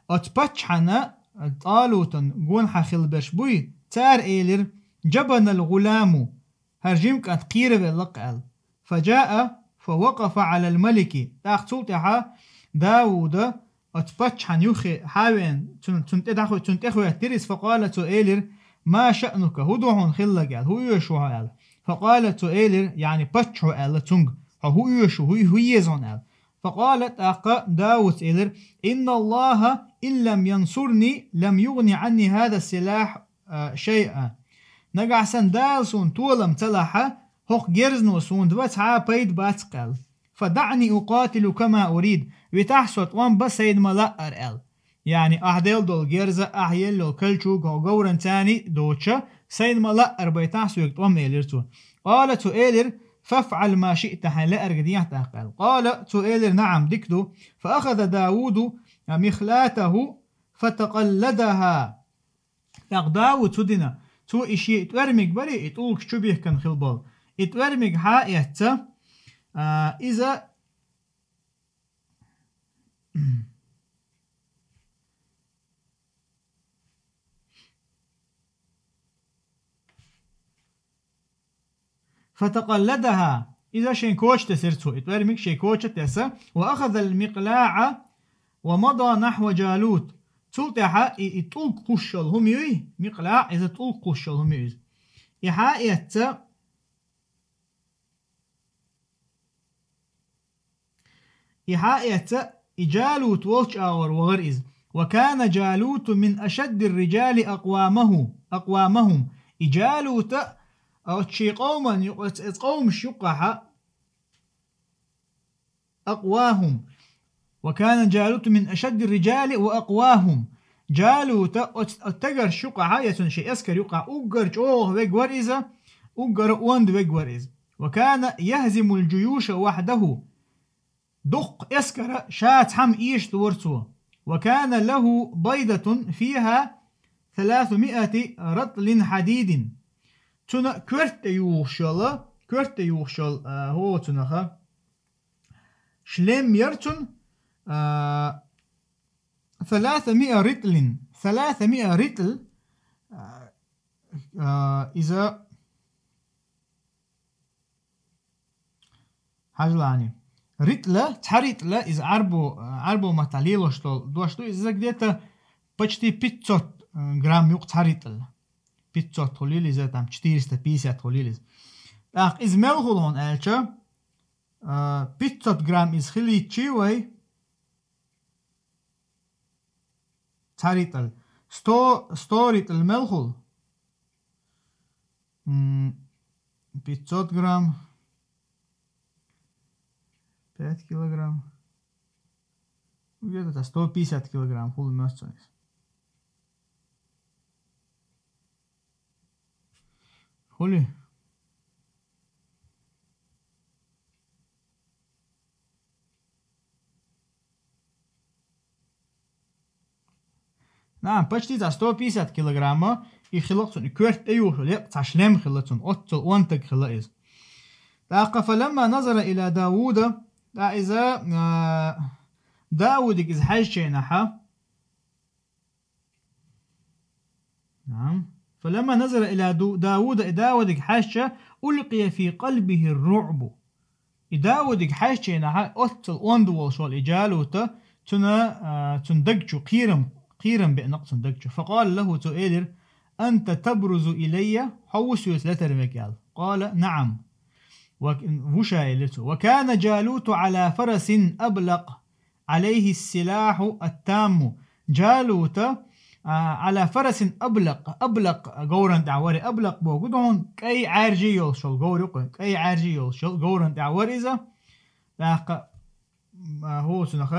Оцу паччахьана, ТӀалутан гонахьа хилла берш буй, цара элира: جبن الغلام. ХӀара жима кӀант кхеравелла-кх аьлла. فجاء فوقف على الملك. ТӀаккха цул тӀаьхьа Дауда оцу паччахьан юххе хьавеана, цунна, цунна тӀе дӀахо-, цунна тӀехӀоьттира иза, فقال, цо элира: ما شأنك, хӀун ду хьуна хилларг аьлла, хӀун оьшу хьо аьлла. فقال, цо элира, яъни паччахьо аьлла цуьнга: хьо хӀун оьшу, хӀун, хӀун еза хьуна аьлла. فقال, тӀаккха Дауда элира: إن الله إن لم ينصرني لم يغن عني هذا السلاح, а, شيئا. Нагахь санна Дала суна толам ца лахь, хӀокху герзано суна цхьа а пайда бац-кх аьлла. فدعني أقاتل كما أريد. Витахь со тӀом бан сайна ма-лаъара аьлла. Яъни ахь делла долу герз а, ахь елла йолу кольчуга хӀокху говрана царний доцуш, сайна ма-лаъара байтахь соьга тӀом, элира цо. قال, цо элира: فافعل ما شئت, хьайна лаьарг дехьа тӀаккха аьлла. قال, цо элира: نعم, дика ду. فأخذ داود مخلاته فتقلدها. ТӀаккха Дауд цу дина, цо и шен и тӀоьрмиг барий, и тӀулгаш чу бихкина хилла болу, и тӀоьрмиг хьа а эцна, а, иза فتقلدها. Иза шен коча тесира цо, и тӀоьрмиг шен коча а тесна. وأخذ المقلاع ومضى نحو جالوت. Цул тӀаьхьа и, и тӀулг кхуссуш йолу хӀума юй, микълаъ, иза тӀулг кхуссуш йолу хӀума ю иза. И хьа а эцна, и хьа а эцна, и Джалут волчу агӀор вахара иза. وكان جالوت من أشد الرجال أقوامه، أقوامهم. И Джалута, а, оцу шен къоман юкъа-, оцу, оцу къомаш юккъахьа أقواهم. وكان جالوت من أشد الرجال وأقواهم. Джалута оцу, оцу стегарш юкъахьа, я цуьнан шен эскар юкъахь уггар чӀогӀа верг вара иза, уггар онда верг вара иза. وكان يهزم الجيوش وحده. Дуккха эскар ша цхьамма эшалора цо. وكان له بيضة فيها ثلاثمائة رطل حديد. Цуьнан коьрта тӀе юхуш йолу, коьрта тӀе юхуш йолу, а, хӀо цуьнан, шлем яра цуьнан, а, ثلاثمائة رطل, ثلاثمائة رطل, а, а, иза Хьажал. РитӀла, цхьа ритӀла, иза Ӏарбо-, Ӏарбо маттахь лелош долу дош ду, иза где-то почти пятьсот грамм ю-кх цхьа ритӀла. Пятьсот хуьлийла иза, там, четыреста пятьдесят хуьлийла иза. ТӀаккха иза мел хуьлу хьуна аьлча, а, пятьсот грамм иза хилийчи вай, цхьа ритӀла. Сто, сто ритӀла мел хуьлу? М, пятьсот грамм. Пять килограмм. Где-то сто пятьдесят килограмм хула моьтту цунна. Хули? НаӀам, почти цхьа сто пятьдесят килограмма, и хила цунна, и коьрта тӀе юхуш йола лекъа цхьа шлем хила цунна, оццул онтаг хила иза. ТӀаккха فلما نظر إلى داود, тӀаккха иза, а, Даудига иза хьаьжча хьа, نعم. فلما نظر إلى دو-، داود, и Даудига хьаьжча, ألقي في قلبه الرعب. И Даудига хьаьжча хьа, оццул онда волуш волу и Джалута, цуьнан, а, цуьнан даг чу кхерам, кхерам беана-кх цуьнан даг чу. فقال له, цо элира: أنت تبرز إلي, хьо ву соьца латар верг аьлла. قال: نعم. Ва-, ву ша, элира цо. وكان جالوت على فرس أبلق عليه السلاح التام. Джалута, а, على فرس أبلق, аблакъ говран тӀехь вара, аблакъ бохург ду хьуна, кӀай Ӏаьржий йолуш йолу говр ю-кх, кӀай Ӏаьржий йолуш йолу говран тӀехь вара иза. ТӀаккха, а, хӀу цунах,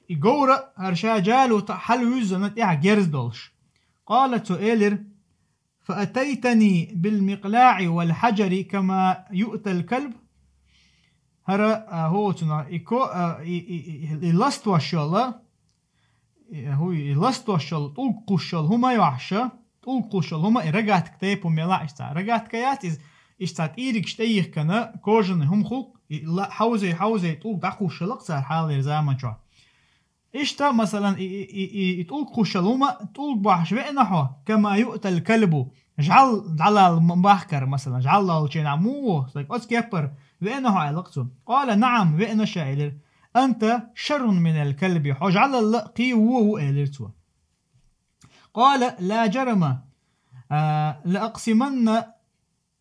и говра, хӀара ша Джалута хьалавуьззина тӀехь герз долуш. قال, цо элира: فأتيتني بالمقلاع والحجر كما يؤتى الكلب. ХӀара, а, хӀу цунах, и ко-, а, и, и, и, и ластош йолу, и, хӀу, и ластош йолу, тӀулг кхуссуш йолу хӀума йохьуш, тӀулг кхуссуш йолу хӀума, и рогатка тайпа хӀума елахь иштта. Рогатка яц иза, иштта тӀийригаш тӀеихкина, кожаный хӀума хуьлу-кх, и ла-, хьовзий, хьовзий тӀулг дӀакхуссуш хилла-кх цара хьалхалера заманчохь. Иштта, масалан, и, и, и, и, и тӀулг кхуссуш йолу хӀума, тӀулг бохьуш веана хьо, كما يؤتى الكلب, жӀаьла дӀалала м-, бахкар, масалан, жӀаьла лаллачу хенахь муха ву, стаг, оцу кеппара веана хьо, аьлла-кх цо. قال: نعم, веана ша, элира. أنت شر من الكلب, хьо жӀаьлал а кхин вон ву, элира цо. قال: لا جرم, а, لأقسمن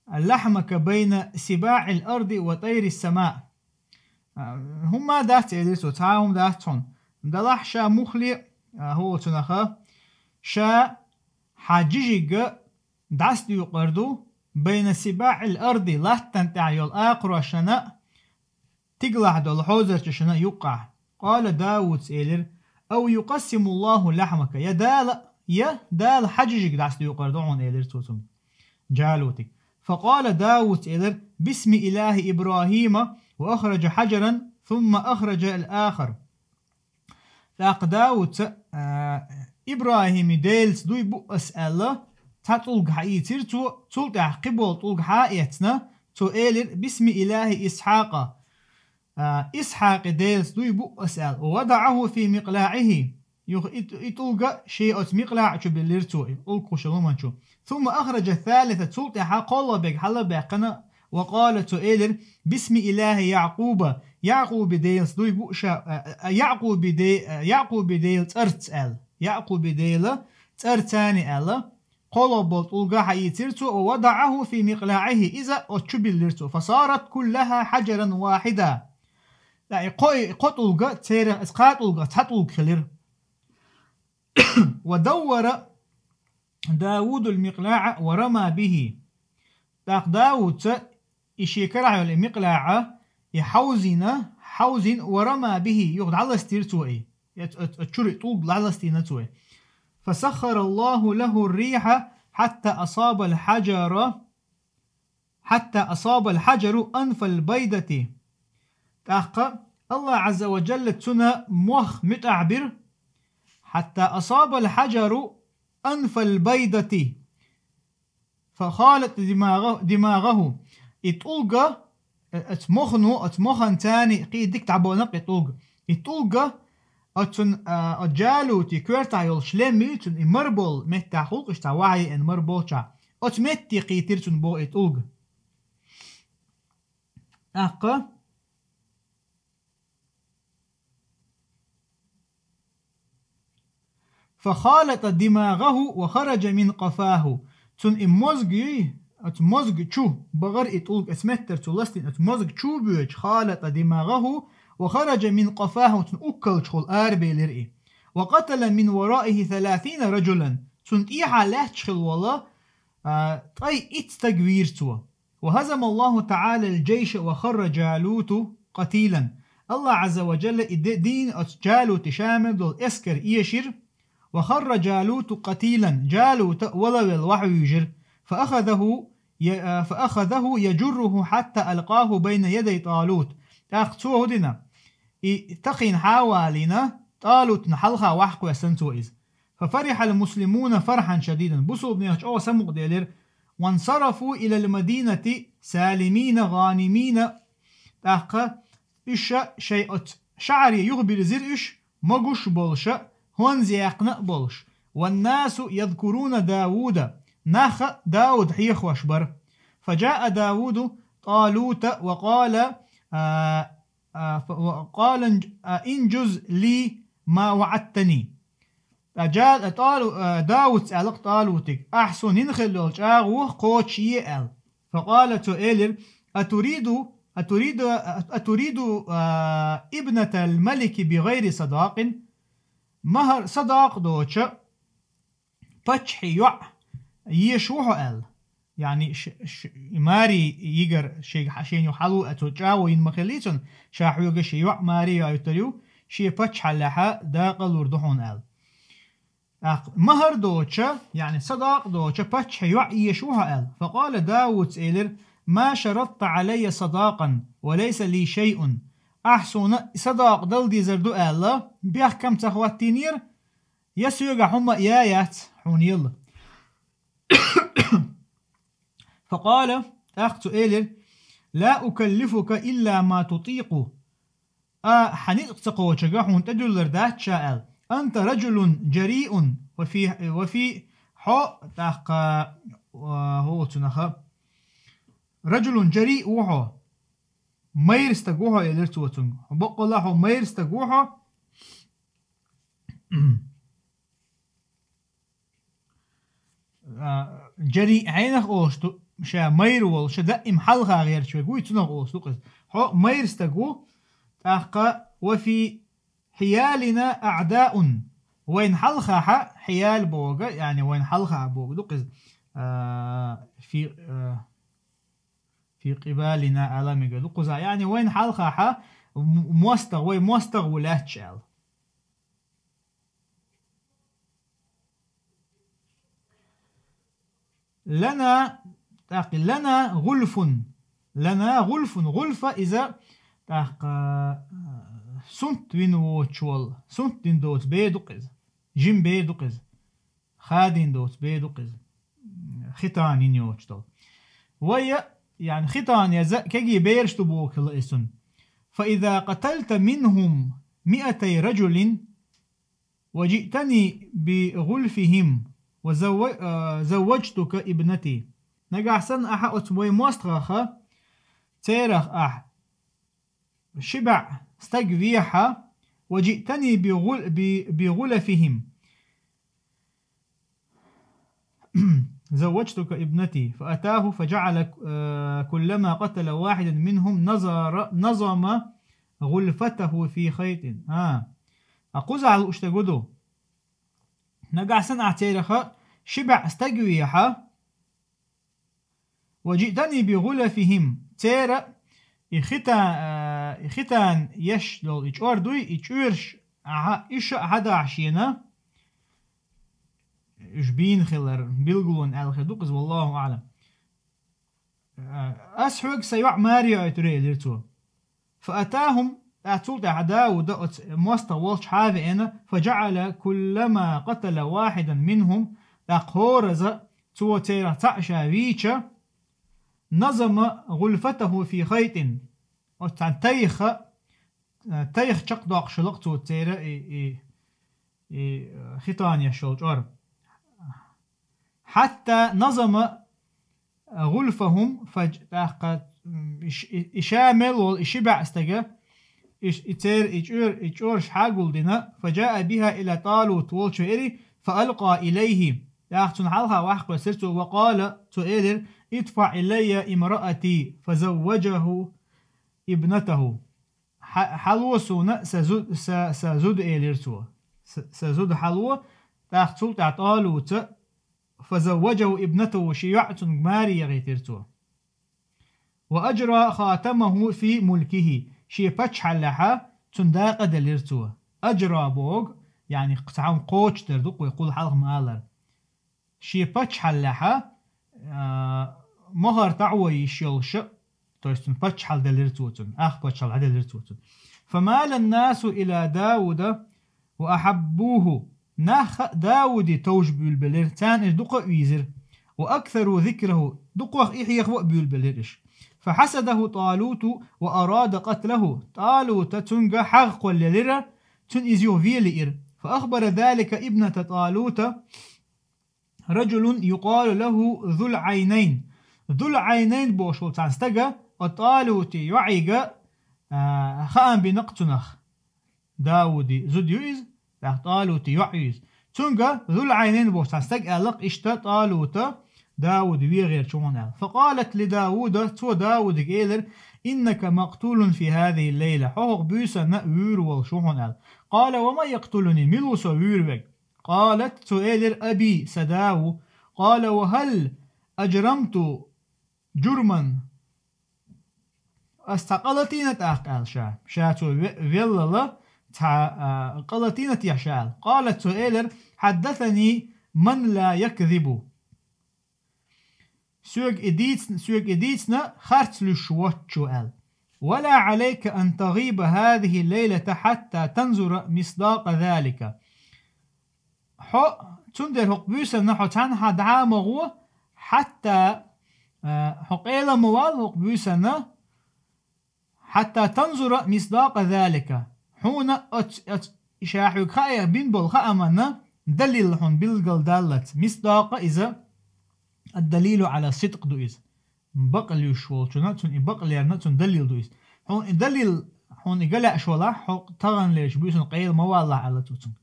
لحمك بين سباع الأرض وطير السماء. А, хӀумма дац, элира цо, цхьа а хӀума дац хьуна. Делахь ша муххале, а, хӀу цунах, ша хьан жижиг дӀасадуькъур ду, بين سباع الأرض, латтана тӀехь йолу акхарошна, тигалахь долу хьозарчашна юккъехь. قال, Дауда элира: أو يقسم الله لحمك, я Дала, я Дала хьан жижиг дӀасадуькъур ду хьуна, элира цо цунна, Джалутига. فقال, Дауда элира: باسم إله إبراهيم, وأخرج حجرا ثم أخرج الآخر. ТӀаккха Дауда, а, ИбрахӀиман Делаца дуй бу ас аьлла, цхьа тӀулг хьаийцира цо, цул тӀаьхьа кхиболу тӀулг хьа а эцна, цо элира: باسم إله إسحاق, а, Исхьакъан Делаца дуй бу ас аьлла. ووضعه في مقلاعه. Юха и, и тӀулг шен оцу микълаӀ чу биллира цо, и тӀулг кхуссуш йолу хӀуманна чу. ثم أخرج الثالث, цул тӀаьхьа кхоалгӀа берг хьала а баьккхина, وقال, цо элира: باسم إله يعقوب, Якъубан Делаца дуй бу ша, а, а, Якъубан Де-, а, Якъубан Делан цӀарца аьлла. Якъубан Делан цӀарца аьлла. КхоалгӀа болу тӀулг хьаийцира цо, ووضعه في مقلاعه, иза оцу чу биллира цо. فصارت كلها حجرا واحدا. ТӀаккха и кхо, и кхо тӀулг, церан, иза кхаа тӀулг, цхьа тӀулг хилира. ودور داود المقلاع ورمى به. ТӀаккха Дауда и шен карахь йолу и микълаӀ, и хьовзийна, хьовзийна, ورمى به, юха дӀаластийра цо и. Оцу, оцу, оцу чуьра и тӀулг дӀаластийна цо и. فسخر الله له الريح حتى أصاب الحجر, حتى أصاب الحجر أنف البيضة. ТӀаккха АллахӀ Ӏазза ва Джалла цуьнан мох муьтӀахь бира. حتى أصاب الحجر أنف البيضة فخالط دماغه, دماغه. И тӀулг, э, оцу мохано, оцу моханца кхин дика дӀабахана-кх и тӀулг. И тӀулг оцун, а, оцу Джалутан коьртахь йолу шлем, цуьнан и мара болу меттехь хуьлу-кх, иштта вахьа еана мара болчохь. Оцу метте кхийтира цунна боху и тӀулг. ТӀаккха فخالط دماغه وخرج من قفاه. Цуьнан и мозг юй, оцу мозг чу бахара и тӀулг, оцу меттара цо ластийна, оцу мозг чу боьдуш, خالط دماغه وخرج من قفاه, цуьнан уккалчухула арабелира и. وقتل من ورائه ثلاثين رجلا. Цунна тӀехьа лаьтташ хилла волу, а, ткъе итт стаг вийра цо. وهزم الله تعالى الجيش وخر جالوت قتيلا. Аллах Азза ва Джалла и де-, дийна оцу Джалута Шамера долу эскар эшира, ва харра Джалуту къатилан, Джалута валавелла вахьа вуьйжира, фа ахазаху я-, а, фа ахазаху яджурруху хьатта алкъаху байна ядай ТӀалут. ТӀаккха цо хӀун дина? И такхийна хьа а валийна, ТӀалутна хьалха вахьа кхоьссина цо иза. Фа фарихьал муслимуна фархьан шадидан. Бусулбанех чӀогӀа самукъаделира. Вансарафу илал мадинати салимина гӀанимина. ТӀаккха уьш шайн оцу шахьаре юхабирзира уьш, могуш а болуша, хӀонза яьккхина а болуш. Ваннасу язкуруна Давуда. Нах а Дауд хьехош бара. Фаджаа Давуду ТӀалута ва къала, а, а, фа-, ва къала, а, инджуз ли ма ваӀадтани. Ткъа Джа-, ТӀалу-, а, Дауц аьлла-кх ТӀалутига: «Ахь суна йина хилла йолу чӀагӀо кхочушъе», – аьлла. Факъала, цо элира: «Атуриду, атуриду, атуриду, а, ибнатал малики би гӀайри садакъин?» Махьар садакъа доцуша паччахьан йоӀ езаш ву хьо аьлла. Яъни ш-, ш-, и маре йигар шайга хьа-, шена юха хьалу а цо чӀагӀо йина ма хиллий цунна, ша хьоьга шен йоӀ маре йоуьйтур ю, шен паччахьаллехьа дакъа лур ду хьуна аьлла. ТӀаккха махьар доцуша, яъни садакъа доцуша паччахьан йоӀ езаш ву хьо аьлла. Факъала Дауц элира: «Ма шаратта Ӏалайя садакъан ва лайса ли шайъун». Ахь суна садакъа дала дезар ду аьлла, бехкам ца хӀоттийнера, я соьгахь хӀума а яц хьуна елла. Факъала, тӀаккха цо элира: «Ла укаллифука илла ма тутикъу». А, хьан ницкъ ца кхочург хьуна тӀедуьллур дац ша аьлла. «Анта раджулун джариун, ва фи, ва фи», хьо, тӀаккха, а, хӀу цунах, «раджулун джариъ ву хьо». Майра стаг ву хьо, элира цо цуьнга. Баккъалла хьо майра стаг ву хьо. А, джариъ хьенах олуш ду, ша майра волуш, ша даим хьалха гӀерташ верг вуй, цунах олуш ду-кх иза. Хьо майра стаг ву, тӀаккха: «Ва фи хьиялина аъдаун». Вайна хьалхахьа, хьиял бохург, яъни вайна хьалха бохург ду-кх иза. А, фи, а, фи къибалина аьлла мегар ду кхузахь. Яъни вайна хьалхахьа м-, мостагӀа, вай мостагӀа ву лаьтташ аьлла. Лана, тӀаккха лана гӀулфун. Лана гӀулфун. ГӀулфа иза, тӀаккха, а, сунт вина воцуш волу, сунт дина доцу бер ду-кх иза. Жима бер ду-кх иза. Хадийна доцу бер ду-кх иза. Хитан йина йоцуш долу. Вай, яъни хитан еза кегий бераш ду боху хилла и сунна. «Фаиза къаталта минхум миатай раджулин ва джиътани би гӀулфихим ва завва-, а, завваджтука ибнати». Нагахь санна ахьа оцу вай мостагӀаха, церах ахь ши бӀе стаг вехьа, «ва джиътани би гӀул-, би, би гӀулфихим». «Завваджтука ибнати». Фаатаху фаджаъала, э, куллама къатала вахьидан минхум назара-, назама гӀулфатаху фи хайтин. А. А кхузахь лууш дерг хӀун ду? Нагахь санна ахь цераха ши бӀе стаг вехьа, «ва джиътани би гӀулфихим». Церан и хитан, а, и хитан еш долу и чӀор дуй, и чӀораш ахьа, иша а хьадахьа шена, уьш бийна хилар билгалонна аьлла хир ду-кх иза, валлаху аӀлам. А, ас хьоьга сан йоӀ маре йоуьйтур ю, элира цо. Фаатахум, тӀаккха цул тӀаьхьа Дауда оцу мостагӀа волчу хьа а веана, фаджаъала куллама къатала вахьидан минхум, тӀаккха хӀораза цо церах цхьаъ ша вийча, назама гӀулфатаху фи хайтин. Оцу цхьана тайха, тайха чекхдоккхуш хилла-кх цо церан и, и, и, э, хитан еш йолу чӀор. Хьатта назама гӀулфахум, фадж-, тӀаккха, м, и ш-, и, и ша мел волу, и ши бӀе стага, и ш-, и цер-, и чӀор-, и чӀораш хьагулдина, фаджаа биха ила ТӀалут, волчу веари, фаалкъа илайхи. ТӀаккха цунна хьалха вахьа кхоьссира цо, ва къала, цо элира: «ИдфаӀ илайя имраати», фазавваджаху ибнатаху. Хьа-, хьало суна сан зу-, сан, сан зуда, элира цо. С-, сан зуда хьало, тӀаккха цул тӀаьхьа ТӀалуца, фазавваджаху ибнатаху, шен йоӀ цунга маре яхийтира цо. Ва аджра хатамаху фи мулкихи, шен паччахьаллехьа цунна дакъа делира цо. Ажра боху, яъни цхьа хӀума кхочушдар ду-кх вай, кхул хьалха ма аллара. Шен паччахьаллехьа, а, мохар тӀаӀо йиш йолуш, то есть цунна паччахьалла делира цо цунна, ах паччахьалла делира цо цунна. فمال الناس إلى داود وأحبوه. Нах а Дауде товш буьйлабелира, царна иза дукха а вийзира. وأكثروا ذكره, дукхах и хьеха а буьйлабелира иша. فحسده طالوت وأراد قتله. ТӀалута цуьнга хьагӀ кхоллаелира, цуьнан иза юха вен лиира. فأخبر ذلك ابنة طالوت رجل يقال له ذو العينين. Зул-Ӏайнайн бохуш волу цхьана стага, оцу ТӀалута йоӀига, а, хаам бина-кх цунах. Дауди зуда ю иза, тӀаккха ТӀалута йоӀ ю иза. Цуьнга Зул-Ӏайнайн бохуш цхьана стага аьлла-кх иштта ТӀалута Дауд вен гӀерташ ву хьуна аьлла. فقالت لداود, цо Даудига элира: إنك مقتول في هذه الليلة, хьо хӀокху буьйсанна вуьйр волуш ву хьуна аьлла. قال: ومن يقتلني, мила ву со вуьйр верг? قالت, цо элира: أبي, сан да ву. قال: وهل أجرمت جرما؟ Ас цхьа къа латийна тӀаккха аьлла ша. Ша цо ве-, веллала цхьа, а, къа латийна техьа ша аьлла. قالت, цо элира: حدثني من لا يكذب. Соьга и дийцина, соьга и дийцина харц луьйш воцучо аьлла. ولا عليك أن تغيب هذه الليلة حتى تنظر مصداق ذلك. Хьо, цундела хӀокху буьйсанна хьо цхьанхьа дӀа а ма гӀо, хьатта, а, хьо къела а ма вала хӀокху буьйсанна, حتى تنظر مصداق ذلك. Хьуна оц-, оц-, ша хьоьга хаийна бина болу хааман далил хьуна билгалдаллалц. Мисдакъа иза الدليل على الصدق ду иза. Бакъ луьйш волчунна, цунна и бакъ лерна, цунна далил ду иза. Хьуна и далил, хьуна и галаьаш валахь, хьо таханлерчу буьйсанна къела ма валалахь аьлла цо цуьнга.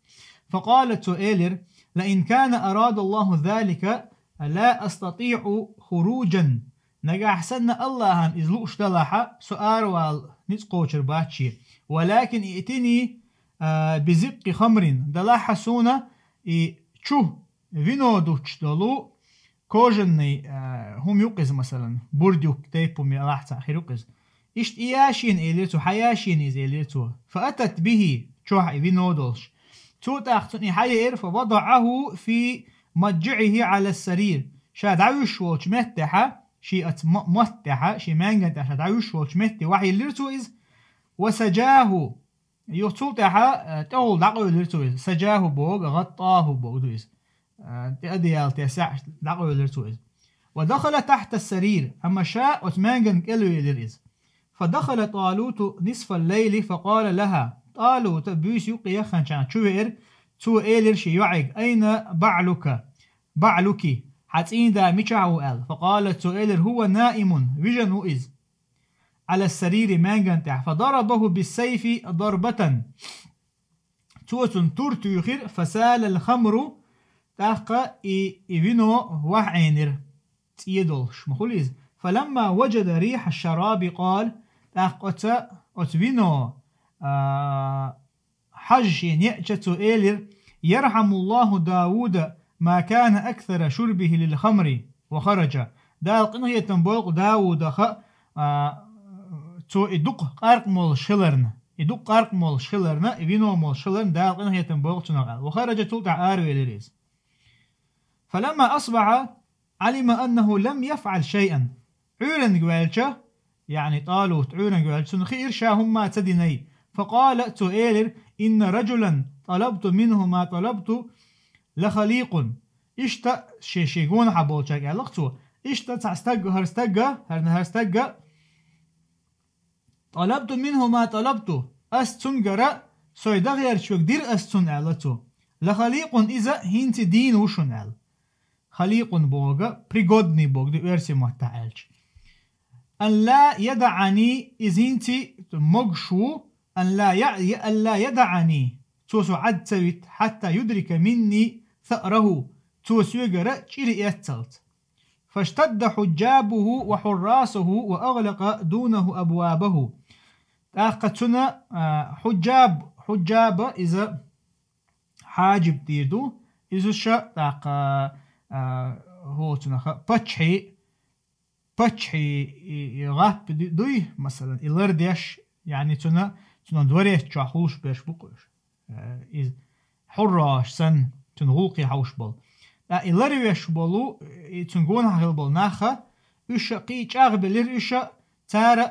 فقال, цо элира: لئن كان أراد الله ذلك لا أستطيع خروجا. Нагахь санна Аллахьан иза лууш далахьа, со аравала ницкъ кхочур бац шен. ولكن ائتني, а, بزق خمر, далахьа суна и чу, вино дуттуш долу кожаный, а, хӀума ю-кх иза, масалан, бурдюк тайпа хӀума алахь цхьаъ хир ю-кх иза. Иштта и яшийна элира цо, хьан яшийна иза элира цо. فأتت به, чохь и вино долуш. Цо тӀаккха цунна и хьан еара, فوضعه في مضجعه على السرير. Ша дӀавуьйш волчу меттехьа, ши аца мо-, мотт тӀехьа, ши маьнган тӀехьа ша дӀавуьйш волчу метте вахьиллира цо иза. وسجاه, юха цул тӀаьхьа, э, тӀехула дӀакъевлира цо иза. سجاه боху, غطاه боху ду иза. Э, тӀе одеял тесехь дӀакъевлира цо иза. ودخل تحت السرير, амма ша оцу маьнган кӀел велира иза. فدخل طالوت نصف الليل فقال لها. ТӀалута буьйса юккъе яхханчахьа чу веара, цо элира ши йоӀига: أين بعلك؟ بعلك, хьан цӀийнда мичахь ву аьлла. فقالت, цо элира: هو نائم, вижина ву иза. على السرير, маьнган тӀехь. فضربه بالسيف ضربة. Цо цунна тур туьйхира, فسال الخمر, тӀаккха и, и вино вахьа Ӏийнира, цӀе долуш, ма хуьлу иза. فلما وجد ريح الشراب قال, тӀаккха оца, оцу вино, а, хьажа шен неъча цо элира: يرحم الله داود ما كان أكثر شربه للخمر وخرج. Дала къинхетам бойла Даудах, а, цо и дукха къаркъа молуш хиларна, и дукха къаркъа молуш хиларна, и вино молуш хиларна, Дала къинхетам бойла цунах аьлла. وخرج, цул тӀаьхьа аравелира иза. فلما أصبح علم أنه لم يفعل شيئا. Ӏуьйранга ваьлча, яъни ТӀалут Ӏуьйранга ваьлча, цунна хиира ша хӀумма ца динай. فقال, цо элира: إن رجلا طلبت منه ما طلبت لخليق. Иштта шен, шен гонахьа болчаьрга аьлла-кх цо: иштта цхьа стаг, хӀара стага, хӀара, хӀара стага, طلبت منه ما طلبت, ас цуьнгара сой дан гӀерташ верг дира ас цунна, аьлла цо. لخليق, иза хӀинца дийна ву шуна, аьлла. Халикъун боху, пригодный боху ду оьрсийн маттахь аьлча. أن لا يدعني, иза хӀинца могуш ву, أن لا ي-, أن لا يدعني, цо со Ӏад ца вита, حتى يدرك مني ثأره, цо соьгара чӀир эццалц. فاشتد حجابه وحراسه وأغلق دونه أبوابه. ТӀаккха цунна, а, хьуджаб, хьуджаба иза хьаджиб дийр ду, иза ша тӀаккха, а, хӀоцунаха паччахьий, паччахьий и, и гӀап ду-, дуй, масалан, и лардеш, Яъни цуьнан, цуьнан дворец чохь хуьлуш берш бу-кх уьш. Э, иза хьуррош санна, цуьнан гӀуллакхе хьовш болу. Ткъа и ларвеш болу, и цуьнан гонахь хилла болу нах а, уьш а кхин а чӀагӀбелира, уьш а, цара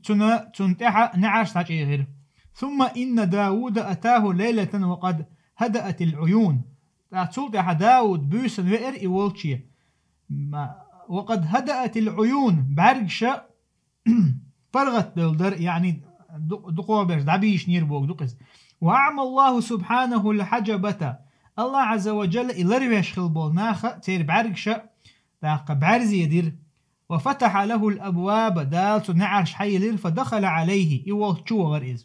цуьнан, цунна тӀаьхьа неӀарш дӀачӀийгӀира. ثم إن داود أتاه ليلة وقد هدأت العيون. ТӀаккха цул тӀаьхьа Дауд буьйсанна веара и волче. Ма-, وقد هدأت العيون, бӀаьргаш а паргӀатдевлла дара, яъни ду-, дукхох берш дӀабийшинера бохург ду-кх иза. وأعمى الله سبحانه الحجبة. АллахӀ Ӏазза ва Джалла и ларвеш хилла болу нах а, церан бӀаьргаш а, тӀаккха бӀаьрзе дира. وفتح له الأبواب, Дала цунна неӀарш хьайиллира, فدخل عليه, и волчу чу вахара иза.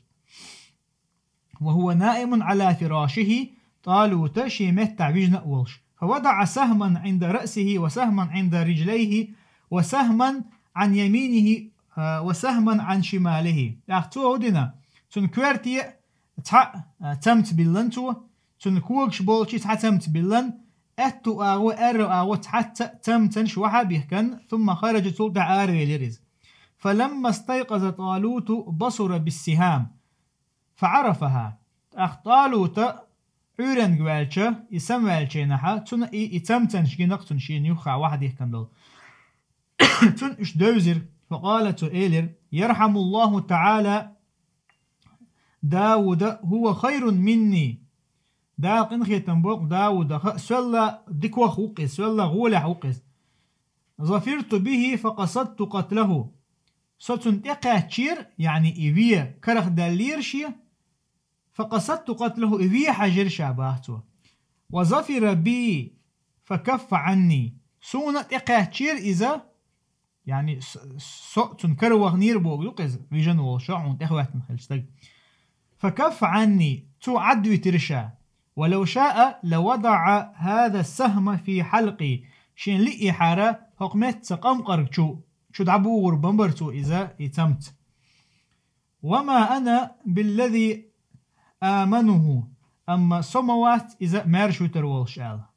وهو نائم على فراشه, ТӀалута шен меттахь вижина а волуш. فوضع سهما عند رأسه وسهما عند رجليه وسهما عن يمينه، а, وسهما عن شماله. ТӀаккха цо хӀун дина? Цуьнан коьрте цхьаъ, а, цамца биллина цо, цуьнан когаш болчу цхьа цамца биллина, аьтту агӀо, аьрру агӀо цхьацца цамцанаш вахьа а бихкина, ثم خرج, цул тӀаьхьа аравелира иза. فلما استيقظ طالوت بصر بالسهام فعرفها. ТӀаккха ТӀалута Ӏуьйренга ваьлча, и самаваьллачу хенахь, цунна и, и цамцанаш гина-кх цунна шена юххехь вахьа дихкина долу. Цунна уьш девзира. فقال, цо элира: يرحم الله تعالى داود هو خير مني. Дала къинхетам бойла-кх Даудах, соьлла дикох ву-кх иза, соьлла гӀолехь ву-кх иза. ظفرت به فقصدت قتله. Со цунна тӀекхаьччера, яъни и вен карахдаьллера шен, فقصدت قتله, и вен хьаьжира ша, боху цо. وظفر بي فكف عني. Суна тӀекхаьччера иза, яъни с-, со цунна каравахнера бохург ду-кх иза, вижина волуш хьуна тӀехӀоьттина хилча стаг. فكف عني, цо Ӏадвитира ша. ولو شاء لوضع هذا السهم في حلقي. Шена лиъ яхьара, хӀокху меттан къамкъарг чу, чу дӀабугӀур бан бара цо иза, и цамца. وما أنا بالذي آمنه. Амма со ма вац иза маьрша витар волуш аьлла.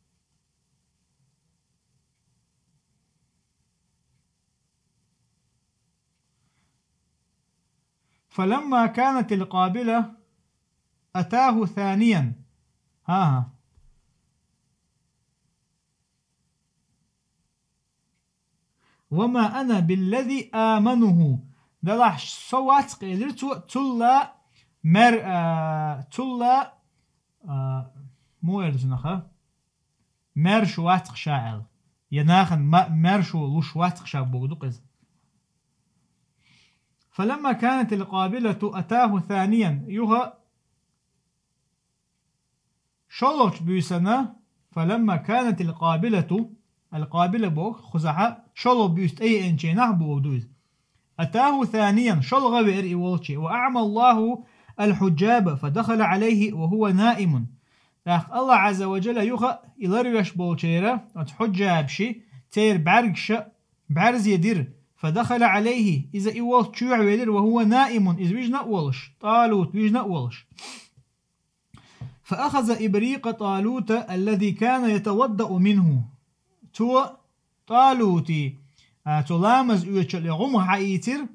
فلما كانت القابلة أتاه ثانيا. ХӀан-хӀа. وما أنا بالذي آمنه. Делахь со вац-кх, элира цо, цулла мер-, а, цулла, а, муха элира цунах, а? Маьрша вац-кх ша аьлла. Я нахана ма-, маьршо луш вац-кх ша бохург ду-кх иза. فلما كانت القابلة أتاه ثانيا. Юха шолгӀачу буьйсанна, فلما كانت القابلة, القابلة боху кхузахь, шолгӀа буьйса тӀееанчу хенахь бохург ду иза. أتاه ثانيا, шолгӀа веара и волче. وأعمى الله الحجاب فدخل عليه وهو نائم. ТӀаккха АллахӀ Ӏазза ва Джалла юха и ларвеш болчеран, оцу хьуджабашан, церан бӀаьргаш а бӀаьрзе дира. فدخل عليه, иза и волчу чу велира, وهو نائم, иза вижина а волуш, ТӀалут вижина а волуш. فأخذ إبريق طالوت الذي كان يتوضأ منه. Цо ТӀалути, а, цо ламаз оьцучу гӀум хьаийцира,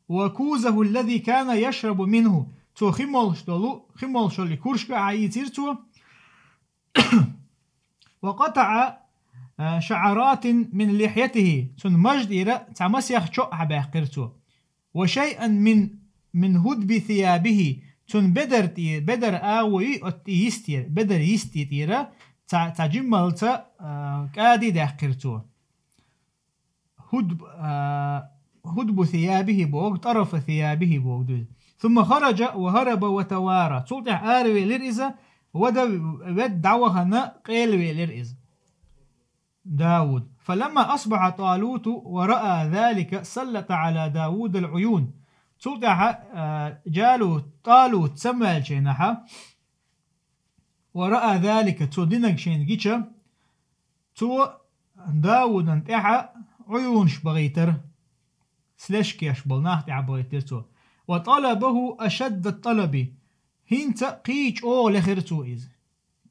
وكوزه الذي كان يشرب منه. Цо хи молуш долу, хи молуш йолу и кружка хьаийцира цо. وقطع, а, شعرات من لحيته. Цуьнан мажа тӀера цхьа масех чоӀ хьабаьккхира цо. وشيئا من، من هدب ثيابه. Цуьнан бедар тӀе-, бедар агӀо ю, оцу тӀе йисте, бедар йисте тӀера цхьа, цхьа жиммалца, а, кӀади даьккхира цо. ХӀудб-, а, хӀудбу сиябихӀи боху, тӀарафа сиябихӀи боху дуьйна. ثم خرج وهرب وتوارى. Цул тӀаьхьа аравелира иза, вада вед дӀавахана, къелавелира иза. Дауд. فلما أصبح طالوت ورأى ذلك سلط على داود العيون. Цул тӀаьхьа, а, Джалут, ТӀалут самаваьллачу хенахьа, ورأى ذلك, цо динарг шена гича, цо Даудан тӀаьхьа Ӏуюнаш бахийтира. Слежка еш болу нах тӀаьхьа бахийтира цо. وطلبه أشد الطلب. ХӀинца кхин чӀогӀа лехира цо иза.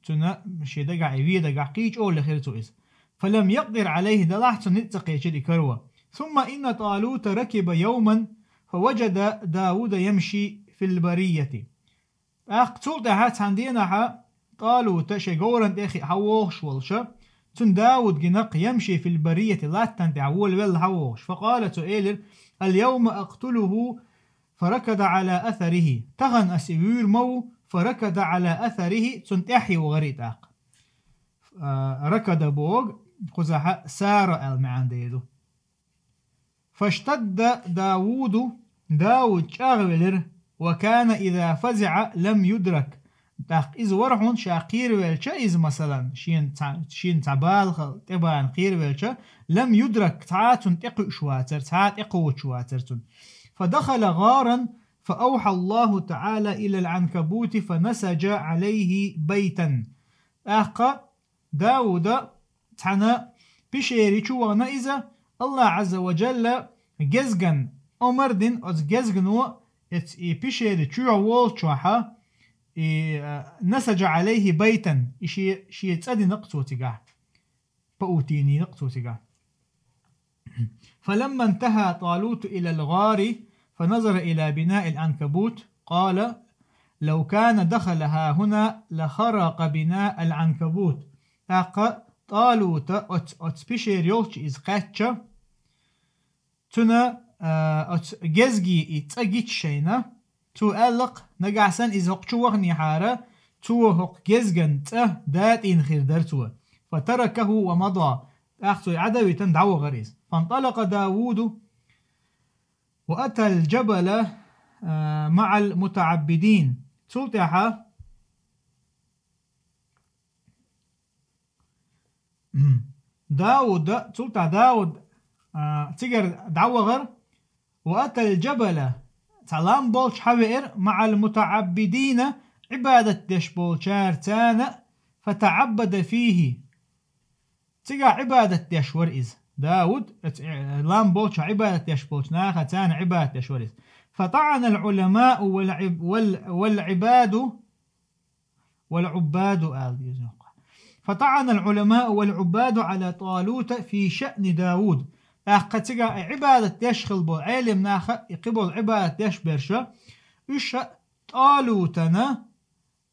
Цуьнан шен дагахь, и вен дагахь кхин чӀогӀа лехира цо иза. فلم يقدر عليه, делахь цунна ницкъ ца кхечира и каро. ثم إن طالوت ركب يوما فوجد داود يمشي في البرية. ТӀаккха цул тӀаьхьа цхьан дийнахьа ТӀалута шен говран тӀехь хьавогӀуш волуша, цунна Дауд гина-кх يمشي في البرية, латтана тӀехь волавелла хьавогӀуш. فقال, цо элира: اليوم أقتله فركض على أثره. Тахана ас и вуьйр ма ву, فركض على أثره, цунна тӀаьхьа вахара и тӀаккха. А, ركض боху, кхузахь سار аьлла маьӀна дийр ду. فاشتد داود, Дауд чӀагӀвелира, وكان إذا فزع لم يدرك. ТӀаккха иза вара хьуна ша кхеравелча иза, масалан, шена цхьа, шена цхьа бала хилла, тӀебана кхеравелча, لم يدرك, цхьа а цунна тӀекхуьуш вацара, цхьа а тӀекхочуш вацара цунна. فدخل غارا فأوحى الله تعالى إلى العنكبوت فنسج عليه بيتا. ТӀаккха Дауда цхьана пещере чу вахана иза, АллахӀ Ӏазза ва Джалла гезган омар дина, оцу гезгано эц-, и пещере чу волчохьа, и, а, نسج عليه بيتا, и шен, шен цӀа дина-кх цо цигахь, паутину йина-кх цо цигахь. فلما انتهى طالوت إلى الغار فنظر إلى بناء العنكبوت قال: لو كان دخل ها هنا لخرق بنا العنكبوت. ТӀаккха ТӀалута оц-, оцу пещере йолчу иза кхаьчча, цуьнан, а, оцу гезгийн и цӀа гича шайна, цо аьлла-кх, нагахь санна иза хӀокху чу ваханехьара, цо хӀокху гезган цӀа датӀийна хир дара цо. فتركه ومضى. ТӀаккха цо и Ӏадавитина дӀавахара иза. فانطلق داود وأتى الجبل, а, مع المتعبدين. Цул тӀаьхьа Дауда, цул тӀаьхьа Дауд, а, цигара дӀавахара, وأتى الجبل, цхьа лам болчу хьавеара, مع المتعبدين, Ӏибадат деш болчара царна, فتعبد فيه. Цигахь Ӏибадат деш вара иза. Дауд, оцу, э, лам болчу Ӏибадат деш болчу наха царна Ӏибадат деш вара иза. فطعن العلماء والعب-, وال-, والعباد والعباد аьлла деза. فطعن العلماء والعباد على طالوت في شأن داود. ТӀаккха цига и Ӏибадат деш хилла болу Ӏелим наха, и кхиболу Ӏибадат деш берша, уьш ТӀалутана,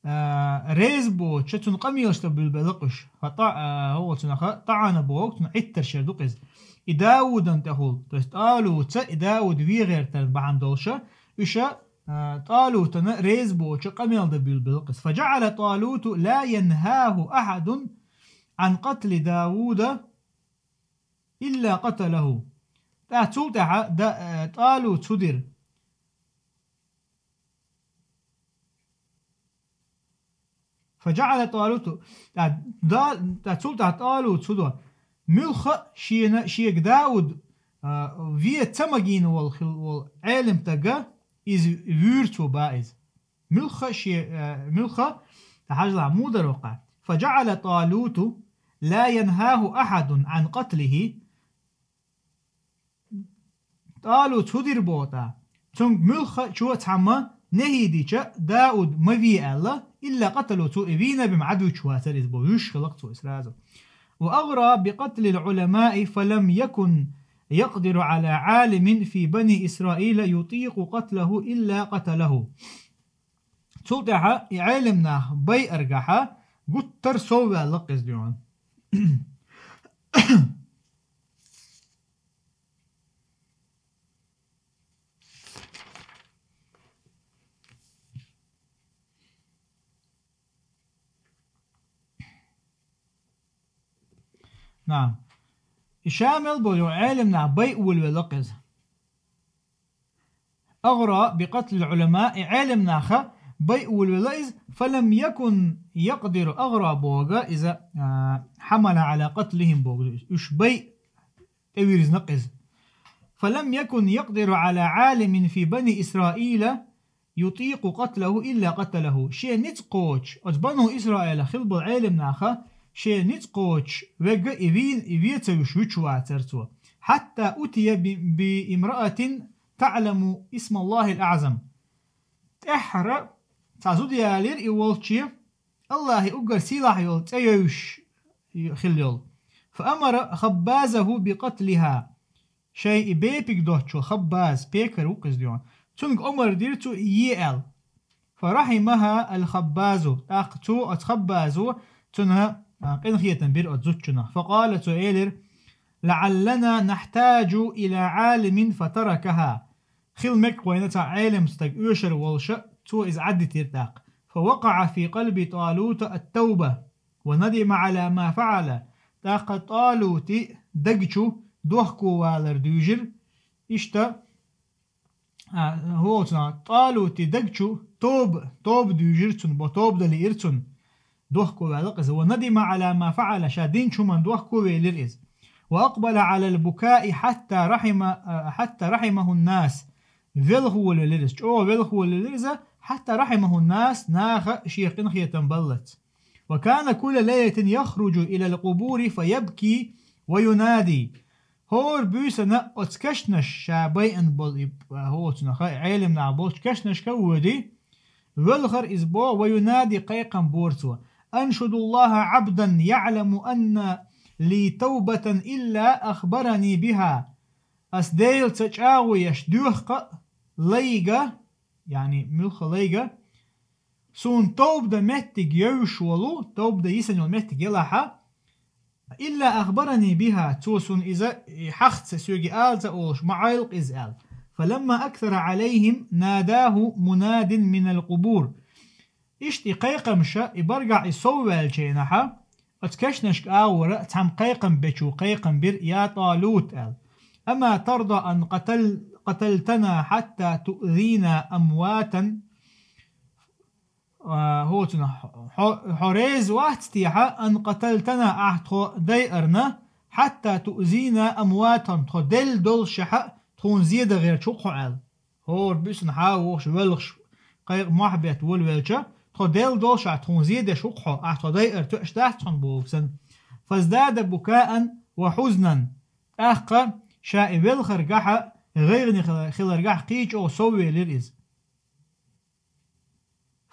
а, реза боцуша, цунна къамелаш дан буьйлабелла-кх уьш. ФатӀа-, а, хӀокху цунаха таӀана боху, цунна Ӏиттар шер ду-кх иза. И Даудана тӀехула, то есть ТӀалуца и Дауд вен гӀертарна бахьана долуша, уьша, а, ТӀалутана реза боцуша къамел дан буьйлабелла-кх иза. فجعل طالوت لا ينهاه أحد عن قتل داود إلا قتله. ТӀаккха цул тӀаьхьа Да-, э, ТӀалута хӀу дира? فجعل طالوت, тӀаккха Да-, тӀаккха цул тӀаьхьа ТӀалута хӀу до? Муьлхха а шена, шега Дауд, а, вен ца магийна волу хилла волу Ӏелим стага, иза вуьйр цо бан иза. Муьлхха а шен, а, муьлхха а, тӀаккха хьажалахь муха дара хӀокху? فجعل طالوت لا ينهاه أحد عن قتله. ТӀалута хӀу дира боху тӀаккха? Цуьнга муьлхха а чо цхьамма нахӀий дича, Дауд ма ве аьлла, إلا قتله, цо и вийна бен Ӏадвуьтуш вацара иза боху, вуьйш хилла-кх цо и сразу. وأغرى بقتل العلماء فلم يكن يقدر على عالم في بني إسرائيل يطيق قتله إلا قتله. Цул тӀаьхьа и Ӏелим нах байаргахьа гуттар а сов ваьлла-кх иза дуьйна. نعم. И ша мел болу Ӏелим нах байа волавелла-кх иза. أغرى بقتل العلماء, и Ӏелим наха байа волавелла иза, فلم يكن يقدر, أغرى боху иза, а, حمل على قتلهم боху, уьш байа тӀевирзина-кх иза. فلم يكن يقدر على عالم في بني إسرائيل يطيق قتله إلا قتله. Шен ницкъ кхочуш, оцу Бану Исраилах хилла болу Ӏелим наха, шен ницкъ кхочуш верг а и вийна, и вен ца вуьйш вуьтуш вацара цо. حتى أتي ب-, بامرأة تعلم اسم الله الأعظم. ТӀаьххьара цхьа зуда ялийра и волче, АллахӀан уггар сийлахь йолу цӀе йовзуш хилла йолу. فأمر خبازه بقتلها. Шай и бепиг доцчо, Хаббаз, пекар ву-кх иза дуьйна. Цунга омар дира цо е аьлла. فرحمها الخباز, тӀаккха цо, оцу Хаббазо, цунна, а, къинхетам бира оцу зудчунах. فقال, цо элира: لعلنا نحتاج إلى عالم فتركها. Хила мега вайна цхьа Ӏелам стаг оьшур волуш, цо иза Ӏадитира тӀаккха. فوقع في قلب طالوت التوبة وندم على ما فعل. ТӀаккха ТӀалути даг чу дохковалар дуьйжира. Иштта, а, хӀоцунах, ТӀалути даг чу тоба, тоба дуьйжира цунна, бо тоба дан лиира цунна. Дохковаьлла-кх иза. وندم على ما فعل, ша динчу хӀуманна дохковелира иза. وأقبل على البكاء حتى رحم، а, حتى رحمه الناس. Велха волавелира иза, чӀогӀа велха волавелира иза, حتى رحمه الناس, наха шех къинхетам баллалц. وكان كل ليلة يخرج إلى القبور فيبكي وينادي. ХӀора буьйсанна оцу кешнаш, ша байина болу и, а, хӀоцунах, Ӏелам нах болчу кешнашка а воьдий, велхар иза боху, وينادي, кхайкхам бора цо: أنشد الله عبدا يعلم أن لي توبة إلا أخبرني بها. Ас Делаца чӀагӀо еш доьху-кх лайга, яъни муьлхха лайга, суна тоба дан меттиг евзаш волу, тоба дан йисина йолу меттиг елахь а, إلا أخبرني بها, цо суна иза, и, хьахца соьга ала ца олуш, ма Ӏойла-кх иза аьлла. فلما أكثر عليهم ناداه مناد من القبور. Иштта и кхайкхамаш, и баргахь и сов ваьллачу хенахь, оцу кешнашка агӀора цхьамма кхайкхам бечо кхайкхам бира: يا طالوت, аьлла. أما ترضى أن قتل-، قتلتنا حتى تؤذينا أمواتا؟ А, хӀоцунах, хьо, хьо реза вац техьа, أن قتلتنا, ахь тхо дайарна, حتى تؤذينا أمواتا, тхо делла доллушехь а тхуна зе дан гӀерташ ву-кх хьо аьлла. ХӀора буьйсанна хьа а вохуш, воьлхуш, кхайкха мохь бетта волавелча, тхо делла доллушехь тхуна зе деш ву-кх хьо, ахь тхо дайар тоьаш дац хьуна боху санна. فازداد بكاء وحزنا. ТӀаккха ша и велхаргахь а, гӀайгӀане хила-, хиларгахь кхин чӀогӀа сов велира иза.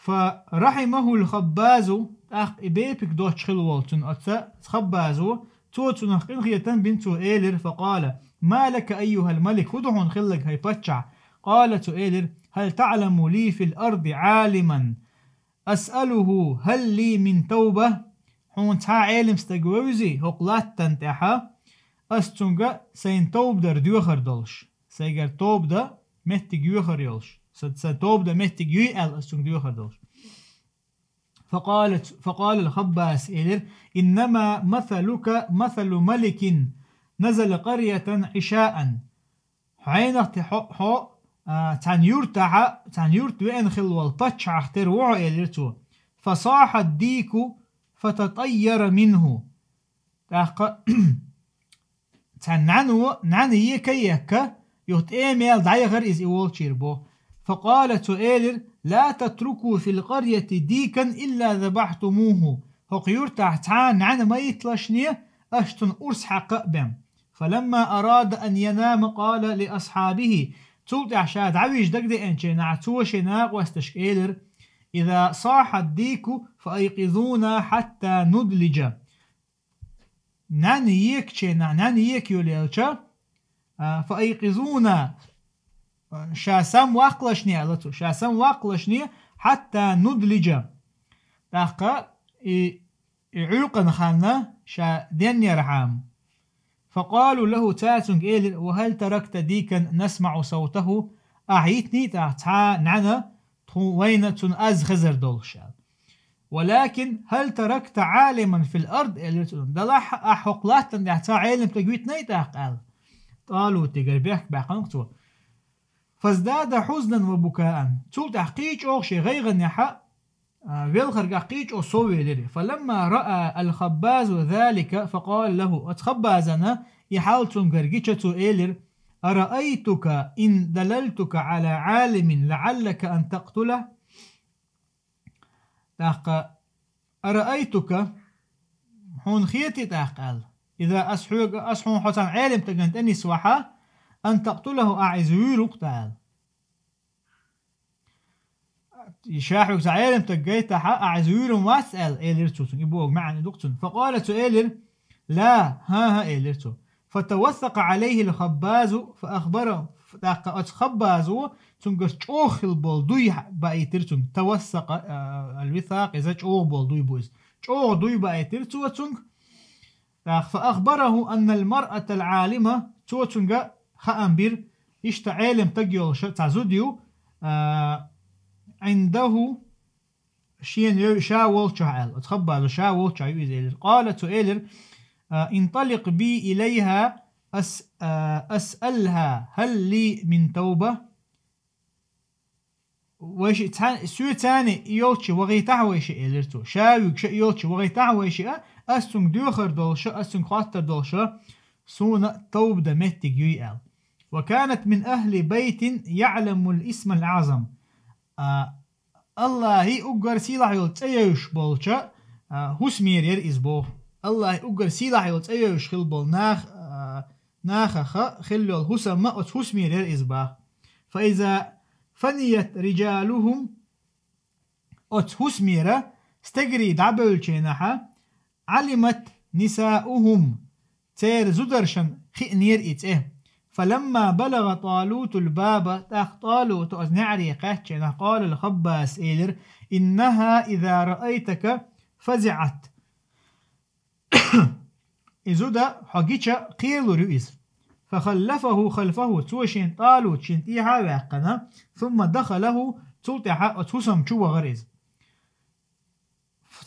فرحمه الخباز, тӀаккха и бепиг доцчу хила волчунна оцу Хаббазо, цо цунах къинхетам бина, цо элира: فقال: ما لك أيها الملك, хӀун ду хьуна хилларг, хӀай паччахь? قال, цо элира: هل تعلم لي في الأرض عالما أسأله هل لي من توبة؟ Хьуна цхьа Ӏелам стаг вевзий хӀокху латтана тӀехь, ас цуьнга сайна тоба дар доьхар долуш, сайгара тоба дан меттиг йоьхар йолуш, сан, сан тоба дан меттиг юй аьлла ас цуьнга доьхар долуш. فقال، فقال الخباز, элира: إنما مثلك مثل ملك نزل قرية عشاء. Хьайнах те хьо, хьо, а, цхьана юьртахь, цхьана юьрта веана хилла волу паччахьах тера ву хьо, элира цо. فصاح الديك فتطير منه. ТӀаккха цхьана нӀаьно, нӀаьна ека а екка, юха тӀе мел дӀаяхара иза и волчуьра боху. فقال, цо элира: لا تتركوا في القرية ديكا إلا ذبحتموه. ХӀокху юьртахь цхьа а нӀаьна ма йитталашне, аша цунна урс хьакха а бен. فلما أراد أن ينام قال لأصحابه. Цул тӀаьхьа ша дӀавижа дагадеанчу хенахь цо шен накъосташка элира: إذا صاح الديك فأيقظونا حتى ندلج. НӀаьна екачу хенахь, нӀаьна ека йолаелча, а, فأيقظونا, ша самаваккхалашне, аьлла цо, ша самаваккхалашне, حتى ندلج. ТӀаккха и, и Ӏуьйкъана ханна ша денъярхьама. فقالوا له, цара цуьнга элира: وهل تركت ديكا نسمع صوته؟ Ахьа йитиний тӀаккха цхьа а нӀаьна тхуна, вайна цуьнан аз хезар долуш, аьлла. ولكن هل تركت عالما في الأرض؟ элира цо. Делахь ахьа хӀокху латтана тӀехь цхьа Ӏелам стаг витиний тӀаккха, аьлла. ТӀалутигара бехк баьккхина-кх цо. فازداد حزنا وبكاء. Цул тӀаьхьа кхин чӀогӀа шен гӀайгӀанехь а, а, велхаргахь кхин чӀогӀа сов велира. فلما رأى الخباز ذلك فقال له. Оцу Хаббазана и хьал цуьнгара гича цо элира: أرأيتك إن دللتك على عالم لعلك أن تقتله؟ ТӀаккха: أرأيتك, хьуна хетий тӀаккха, аьлла, إذا, ас хьоьга, ас хьуна хьо цхьана Ӏелам стагана тӀе нисвахь, أن تقتله, ахьа иза вуьйр ву-кх тӀаккха, аьлла. И ша хьоьга цхьа Ӏелам стаг гайтахь, ахьа иза вуьйр-м вац, аьлла, элира цо цуьнга. И боху маьӀна ду-кх цуьнан. فقال, цо элира: لا, хӀан-хӀа, элира цо. فتوثق عليه الخباز فأخبره. ТӀаккха оцу Хаббазо цуьнгара чӀогӀа хилла болу дуй баийтира цуьнга. Тавассакъа, а, аль-висакъ, иза чӀогӀа болу дуй бу иза. ЧӀогӀа дуй баийтира цо цуьнга. ТӀаккха فأخبره أن المرأة العالمة, цо цуьнга хаам бира, иштта Ӏелам стаг йолуш цхьа зуда ю, а, عنده, шена йо-, ша волчохь аьлла, оцу Хаббазо ша волчохь ю иза элира. قال, цо элира, а, انطلق بي إليها أس-, а, أسألها هل لي من توبة. Вайши цхьа-, соьца и йолчу вахийтахьа вайши, элира цо. Ша вуьгуша и йолчу вахийтахьа вайши а, ас цуьнга доьхур долуша, ас цуьнга хоттур долуша, суна товба дан меттиг юй аьлла. وكانت من أهل بيت يعلم الاسم الأعظم. А, Аллахьи уггар сийлахь йолу цӀе йевзаш болча, а, хӀусамера яра иза боху. Аллахьи уггар сийлахь йолу цӀе йевзаш хилла болу нах, а, нахаха хилла йолу хӀусамма оцу хӀусамера яра иза боху. فإذا فنيت رجالهم, оцу хӀусамера стегарий дӀабевллачу хенахьа, علمت نساؤهم, церан зударшна хиънера и цӀе. فلما بلغ طالوت الباب, тӀаккха ТӀалута оцу неӀаре кхаьчча хенахь, قال الخباز, элира: إنها إذا رأتك فزعت. И зуда хьо гича кхелур ю иза. فخلفه خلفه, цо шен ТӀалут шен тӀехьа а ваьккхина, ثم دخله, цул тӀаьхьа оцу хӀусам чу вахара иза.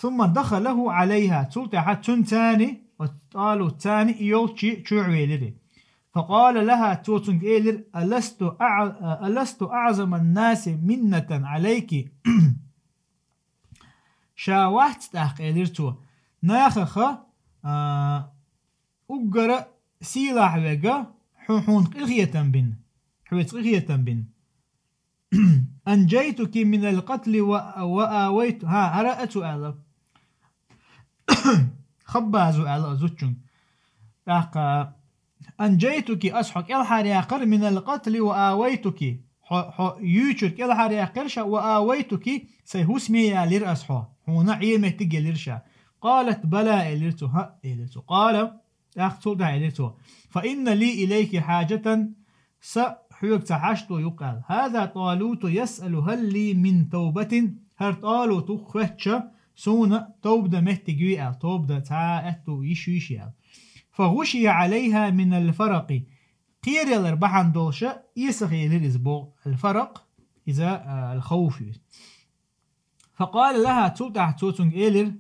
ثم دخله عليها, цул тӀаьхьа цуьнан цани, оцу ТӀалут цани и йолчу чуьра велира. فقال لها, цо цуьнга элира: ألست أع-, ألست أعظم الناس منة عليك؟ Ша вац тӀаккха, элира цо, нахаха, а, уггара сийлахь верг хьо-, хьуна къинхетам бина, хьоьца къинхетам бина. أنجيتك من القتل و-, وآويت. ХӀа, хӀара а цо аьлла. Хаббазо аьлла оцу зудчуьнга. ТӀаккха: أنجيتك, ас хьо кӀелхьаръяьккхира, من القتل وآويتك. Хьо, хьо юьйцург кӀелхьаръяьккхира ша, وآويتك, сайн хӀусаме ялира ас хьо. Хьуна Ӏен меттиг елира ша. قالت: بلى, элира цо. ХӀаъ, элира цо. قال, тӀаккха цул тӀаьхьа элира цо: فإن لي إليك حاجة, сан хьоьга цхьа хьашто ю-кх аьлла. هذا طالوت يسأل هل لي من توبة. ХӀара ТӀалут ву-кх хоьттуш, суна товба дан меттиг юй аьлла, товба дан цхьа а аьтту йиш юй шена аьлла. فغشي عليها من الفرق. Кхераялар бахьана долуша эсахелира иза боху, аль-фаракъ, иза, а, аль-хауф ю иза. فقال لها, цул тӀаьхьа цо цуьнга элира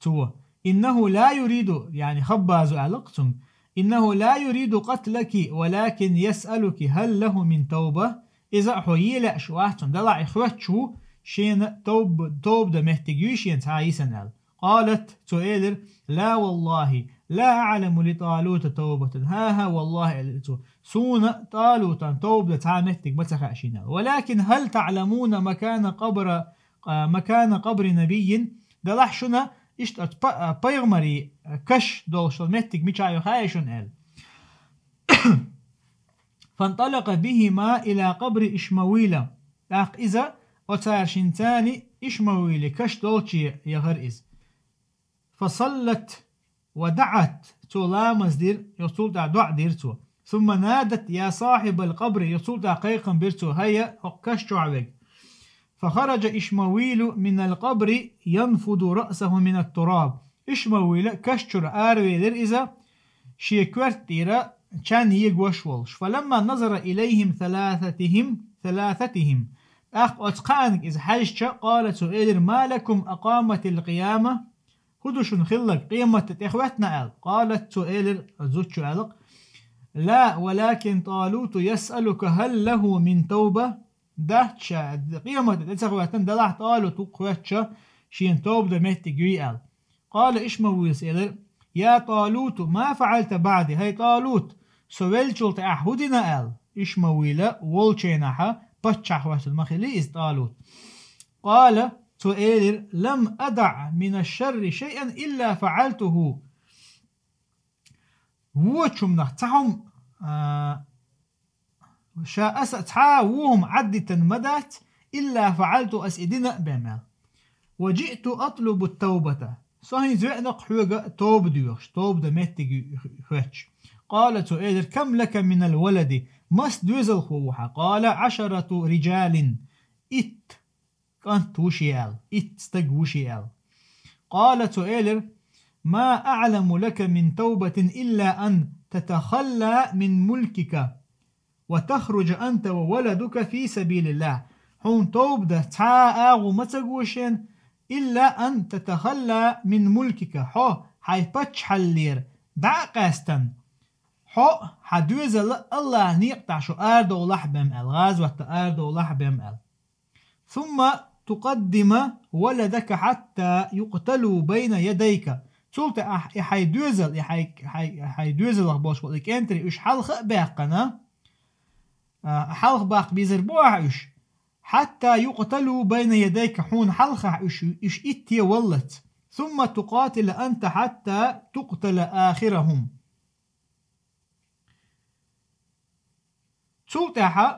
цо: إنه لا يريد, яъни Хаббазо аьлла-кх цуьнга: إنه لا يريد قتلك ولكن يسألك هل له من توبة. Иза хьо е лаьаш вац цунна, делахь и хоьттуш ву шена товба, товба дан меттиг юй шена цхьа а йисина аьлла. قالت, цо элира: لا والله لا أعلم لطالوت توبة. ХӀан-хӀа, валлахӀи, элира цо, суна ТӀалутан товба дан цхьа а меттиг ма ца хаьа шена аьлла. ولكن هل تعلمون مكان قبر, а, مكان قبر نبي؟ Делахь шуна иштта оцу па-, а, пайхамаран, а, каш долуш долу меттиг мичахь ю хаьий шуна аьлла. فانطلق بهما إلى قبر إشمويل. ТӀаккха иза оцара шина цани Ишмавилан каш долче яхара иза. فصلت ودعت, цо ламаз дира, юха цул тӀаьхьа доӀа дира цо. ثم نادت: يا صاحب القبر, юха цул тӀаьхьа кхайкхам бира цо: хӀай, хӀокху каш чохь верг. فخرج إشمويل من القبر ينفض رأسه من التراب. Ишмавила каш чуьра аравелира иза, шен коьрта тӀера чан егош волуш. فلما نظر إليهم ثلاثتهم, ثلاثتهم, тӀаккха оцу кхаанга иза хьаьжча, قال, цо элира: ما لكم أقامت القيامة؟ ХӀун ду шуна хилларг, къематде тӀехӀоьттина аьлла? قالت, цо элира, зудчо аьлла-кх: لا ولكن طالوت يسألك هل له من توبة. Дац ша, къематде тӀе ца хӀоьттина, делахь ТӀалут ву-кх хоьттуш, шена товба дан меттиг юй аьлла. قال Ишмавилас элира: يا طالوت ما فعلت بعدي؟ ХӀай ТӀалут, со веллачул тӀаьхьа хӀун дина аьлла? Ишмавила волчу хенахьа паччахь хӀоьттина ма хиллий иза ТӀалут. قال, цо элира: لم أدع من الشر شيئا إلا فعلته. Вочу хӀуманах цхьа хӀума, а, ша аса цхьа а вон хӀума Ӏаддитина ма дац, إلا فعلته, аса и дина а бен мел. وجئت أطلب التوبة. Со хӀинца веана-кх хьоьга товба доьхуш, товба дан меттиг хоьттуш. قال, цо элира: كم لك من الولد؟ Мас доьзалхо ву хьа? قال: عشرة رجال. Итт кӀант ву шен аьлла, итт стаг ву шен аьлла. قال, цо элира: ما أعلم لك من توبة إلا أن تتخلى من ملكك وتخرج أنت وولدك في سبيل الله. Хьуна тоба дан цхьа а агӀо ма ца го шена, إلا أن تتخلى من ملكك, хьо хьай паччахьаллера дӀа а къаьстина, хьо а, хьа доьзал а АллахӀа некъа тӀа шо арадовлахь бен аьлла, гӀазота арадовлахь бен аьлла. ثم تقدم ولدك حتى يقتلوا بين يديك. Цул тӀехьа и хьай доьзал, и хьай, хьай, хьай доьзалах болуш болу и кӀентарий уьш хьалха а баьккхина, а, хьалха баккха безар бу ахьа уьш. حتى يقتلوا بين يديك, хьуна хьалхахь уьш, уьш итте валлалц. ثم تقاتل أنت حتى تقتل آخرهم. Цул тӀаьхьа,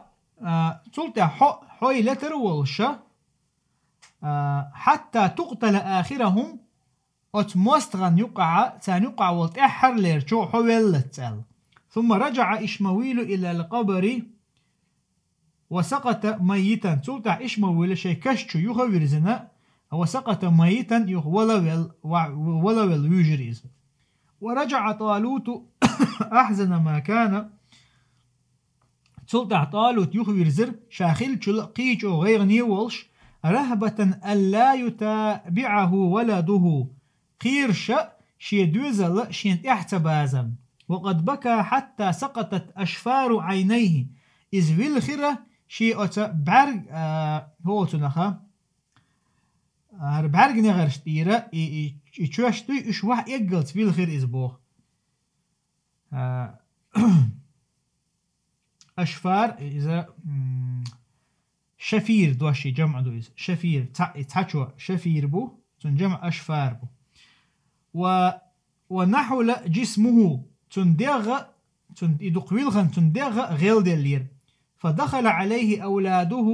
а, цул тӀаьхьа хьо, хьо и летар а волуша, а, حتى تقتل آخرهم, оцу мостагӀан юкъахьа, царна юкъахь волу тӀаьххьарлерчо хьо веллалц аьлла. ثم رجع إشماويل إلى القبر وسقط ميتا. Цул тӀаьхьа Ишмавила шайн каш чу юха а вирзина, وسقط ميتا, юха вала а велла, ва-, вала а велла вуьйжира иза. ورجع طالوت أحزن ما كان. Цул тӀаьхьа ТӀалут юха вирзира, ша хиллачул а кхин чӀогӀа гӀайгӀане а волуш, رهبة ألا يتابعه ولده, кхераш а шен доьзал а шена тӀаьхьа ца базарна. وقد بكى حتى سقطت أشفار عينيه. Иза вилхира, шен оцу бӀаьрг-, а, хӀоцунаха, хӀара бӀаьрг негӀарш тӀера и, и, и чоьш дуй, уьш ваха эггалц вилхира иза боху. А, ашфар, иза, м, шафир, доши жамъа ду иза. Шафир, ца-, и цхьачо шафир бу, цун жамъа ашфар бу. Ва, ва нахьула джисмуху, цун дегӀа, цун и дукха вилхина, цун дегӀа гӀелделлера. فدخل عليه أولاده,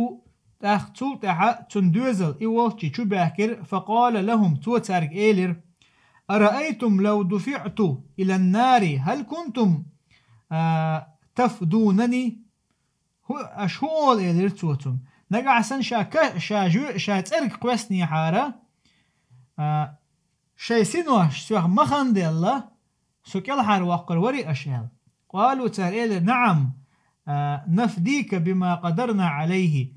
тӀаккха цул тӀаьхьа цун доьзал и волчу чу баьхкира, فقال لهم, цо цаьрга элира: أرأيتم لو دفعت إلى النار هل كنتم, а, تفدونني؟ ХӀу-, аша хӀун олу, элира цо цунна. Нагахь санна ша ка-, ша жо-, ша цӀерга кхоьссинехьара, а, шайн синош соьх ма ханделла, со кӀелхьарвоккхур варий аша аьлла. قالوا, цара элира: نعم, а, نفديك بما قدرنا عليه.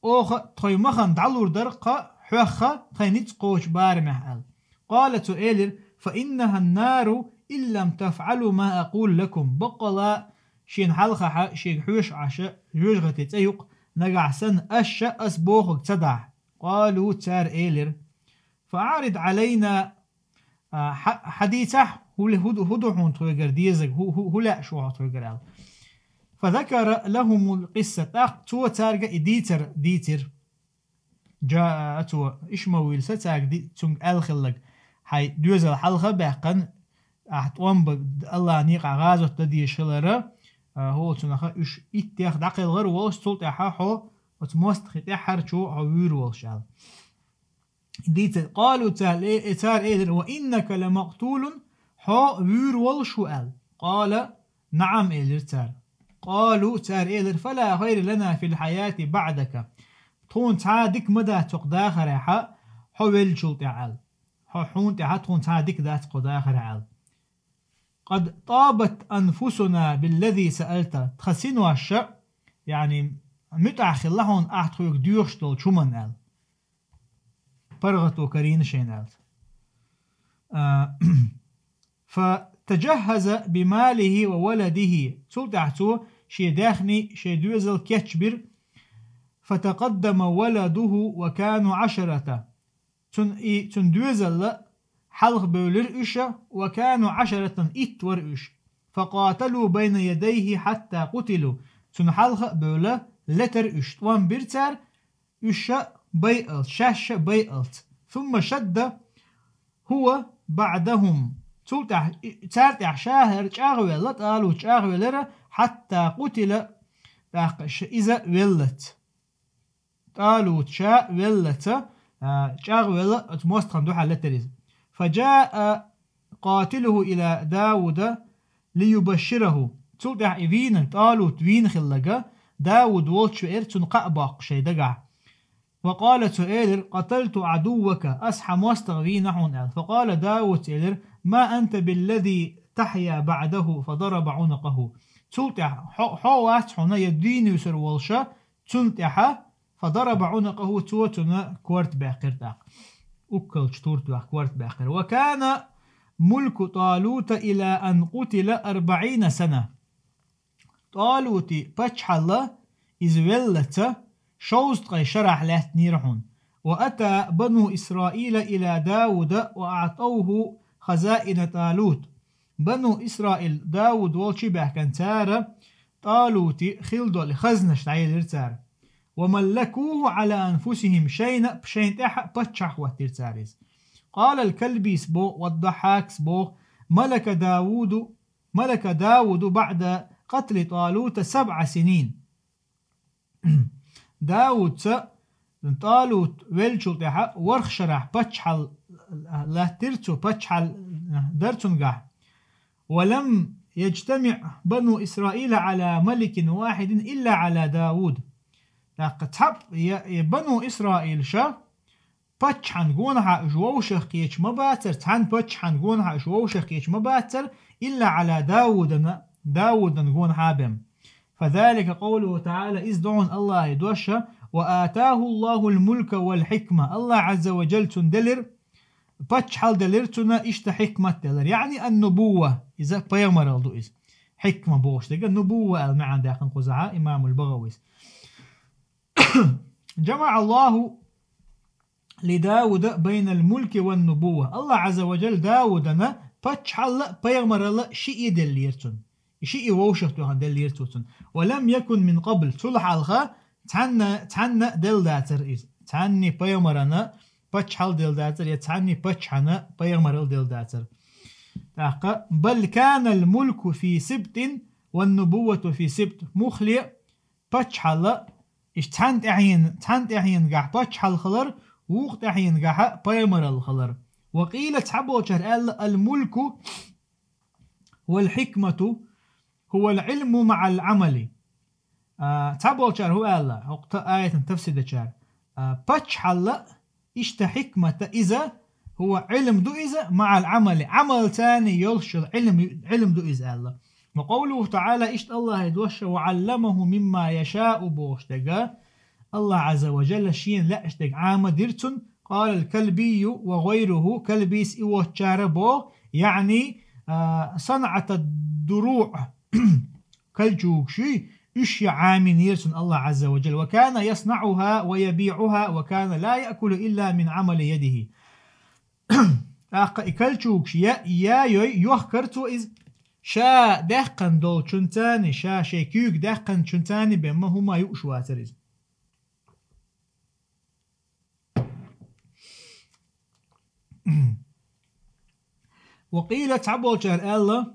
Оха тхайн ма ханна дӀалур дара кха хьоьхха тхайн ницкъ кхочу барамехь аьлла. قال, цо элира: فإنها النار إن لم تفعلوا ما أقول لكم. Баккъала шена хьалхахьа, шега хьоьжуш Ӏаш, жоьжахати цӀе ю-кх, нагахь санна аша ас бохург ца дахь. قالوا, цара элира: فأعرض علينا, а, хьа-, хьадийцахь, хӀу ле-, хӀу ду-, хӀу ду хьуна тхоьгара дезарг, хӀу, хӀу, хӀу лаьа шу хьо тхоьгара аьлла. فذكر لهم القصة, тӀаккха цо цаьрга и дийцар дийцира. جاء, а, цо, Ишмавила цаьрга ди-, цуьнга аьлла хилларг: хьайн доьзал хьалха а баьккхина, ахь тӀом бан АллахӀа некъахь гӀазот дан дезаш хилара, а, хӀоцунаха уьш иттех дӀакхелхар а волуш, цул тӀаьхьа хьо оцу мостагӀий тӀаьххьарчо хьо вуьйр волуш аьлла. Дийца, قالوا, цара э-, э, цара элира: وإنك لمقتول, хьо вуьйр волуш ву аьлла. قال: نعم, элира цара. قالوا, цара элира: فلا خير لنا في الحياة بعدك. Тхуна цхьа а дика ма дац хӀокху дахарехьа, хьо веллачул тӀаьхьа аьлла. Хьо, хьуна тӀаьхьа тхуна цхьа а дика дац кху дахарехьа аьлла. قد طابت أنفسنا بالذي سألت. Тхан синош а, яъни, муьтӀахь хилла хьуна ахь тхоьга доьхуш долчу хӀуманна аьлла. ПаргӀато карийна шайна аьлла. А, فتجهز بماله وولده. Цул тӀаьхьа цо шен даьхни, шен доьзал кечбира. فتقدم ولده وكانوا عشرة. Цун и, цун доьзал а хьалха бевлира уьш а, وكانوا عشرة, итт вара уьш. فقاتلوا بين يديه حتى قتلوا. Цунна хьалха а бевлла, летара уьш, тӀом бира цара, уьш а байалц, шаьш а байалц. ثم شد هو بعدهم. Цул тӀаьхьа, и, цара тӀехь ша хӀара чӀагӀвелла, ТӀалут чӀагӀвелира, حتى قتل, тӀаккха ш-, иза веллалц. ТӀалут ша веллалц, а, чӀагӀвелла оцу мостагӀна дуьхьал летира иза. فجاء قاتله إلى داود ليبشره. Цул тӀаьхьа и вийнарг, ТӀалут вийна хилларг, Дауд волчу веара цунна кхаъ боккхуш шайн дагахь. وقال, цо элира: قتلت عدوك, ас хьан мостагӀа вийна хьуна аьлла. فقال, Дауд элира: ما أنت بالذي تحيا بعده، فضرب عنقه. Цул тӀаьхьа хьо, хьо вац хьуна я дийна вуьсур волуш, цул тӀаьхьа, فضرب عنقه, цо цунна корта баьккхира тӀаккха. Уккалчу тур тоьхна корта баьккхира. وكان ملك طالوت إلى أن قتل أربعين سنة. ТӀалути паччахьалла иза веллаца шовзткъе шарахь лаьттинера хьуна. وأتى بنو إسرائيل إلى داود وأعطوه خزائن طالوت. Бану Исраил Дауд волчу баьхкина цара ТӀалути хилла долу хазнаш дӀаелира цара. وملكوه على أنفسهم, шайна а, шайна тӀехь а паччахь хӀоттийра цара иза. قال الكلبيس боху, والضحاكس боху: ملك داود، ملك داود بعد قتل طالوت سبع سنين. Дауца ТӀалут веллачул тӀаьхьа ворхӀ шарахь паччахьалла лаьттира цо, паччахьалла дара цуьнгахь. ولم يجتمع بنو إسرائيل على ملك واحد إلا على داود. ТӀаккха цхьаъ я, я Бану Исраилша паччахьан гонахьа уьш вовшах кхеташ ма бацара, цхьана паччахьан гонахьа уьш вовшах кхеташ ма бацара, إلا على داود, Даудан гонахьа бен. فذلك قوله تعالى, иза ду хьуна АллахӀан дош: وآتاه الله الملك والحكمة. АллахӀ Ӏазза ва Джалла цунна делира, паччахьалла делира цунна, иштта хьикмат делира. يعني النبوة, иза пайхамаралла ду иза. Хьикма бохуш дерг, нубувва аьлла маьӀна даьккхина кхузахь имамул БагӀавис. جمع الله لداود بين الملك والنبوة. АллахӀ Ӏазза ва Джалла Даудана паччахьалла а, пайхамаралла а шиъ деллера цунна. И шиъ вовшах тоьхна деллера цо цунна. ولم يكن من قبل. Цул хьалха цхьанна, цхьанна а делла дацара иза. Цхьанне пайхамарана паччахьалла делла дацара, я цхьанне паччахьана пайхамаралла делла дацара. ТӀаккха: بل كان الملك في سبط والنبوة في سبط. Муххале а паччахьалла, иштта цхьана тӀаьхьена, цхьана тӀаьхьенагахь паччахьалла хилар, вукху тӀаьхьенагахь пайхамаралла хилар. وقيل, цхьаболчара аьлла: الملك والحكمة هو العلم مع العمل. А, цхьаболчара хӀун аьлла, хӀокху та-, аятан тафсир дечара: а, паччахьалла а, иштта хьикмат а иза, هو, Ӏилм ду иза, مع العمل, Ӏамалца йолуш йолу Ӏилм, Ӏилм ду иза аьлла. وقوله تعالى, иштта АллахӀан дош: وعلمه مما يشاء бохуш дерг, АллахӀ Ӏазза ва Джалла шена лаьаш дерг Ӏама дира цунна. قال الكلبي وغيره, Калбис, и воцчара боху, يعني, а, صنعة الدروع, калчугаш юй, уьш я Ӏамийнера цунна АллахӀ Ӏазза ва Джалла. وكان يصنعها ويبيعها وكان لا يأكل إلا من عمل يده. ТӀаккха и калчугаш я, я йой, йохкара цо иза. Ша даьккхина долчунцани, ша шайн куьйга даьккхинчунцани бен ма хӀума юуш вацара иза. وقيل, цхьаболчара аьлла,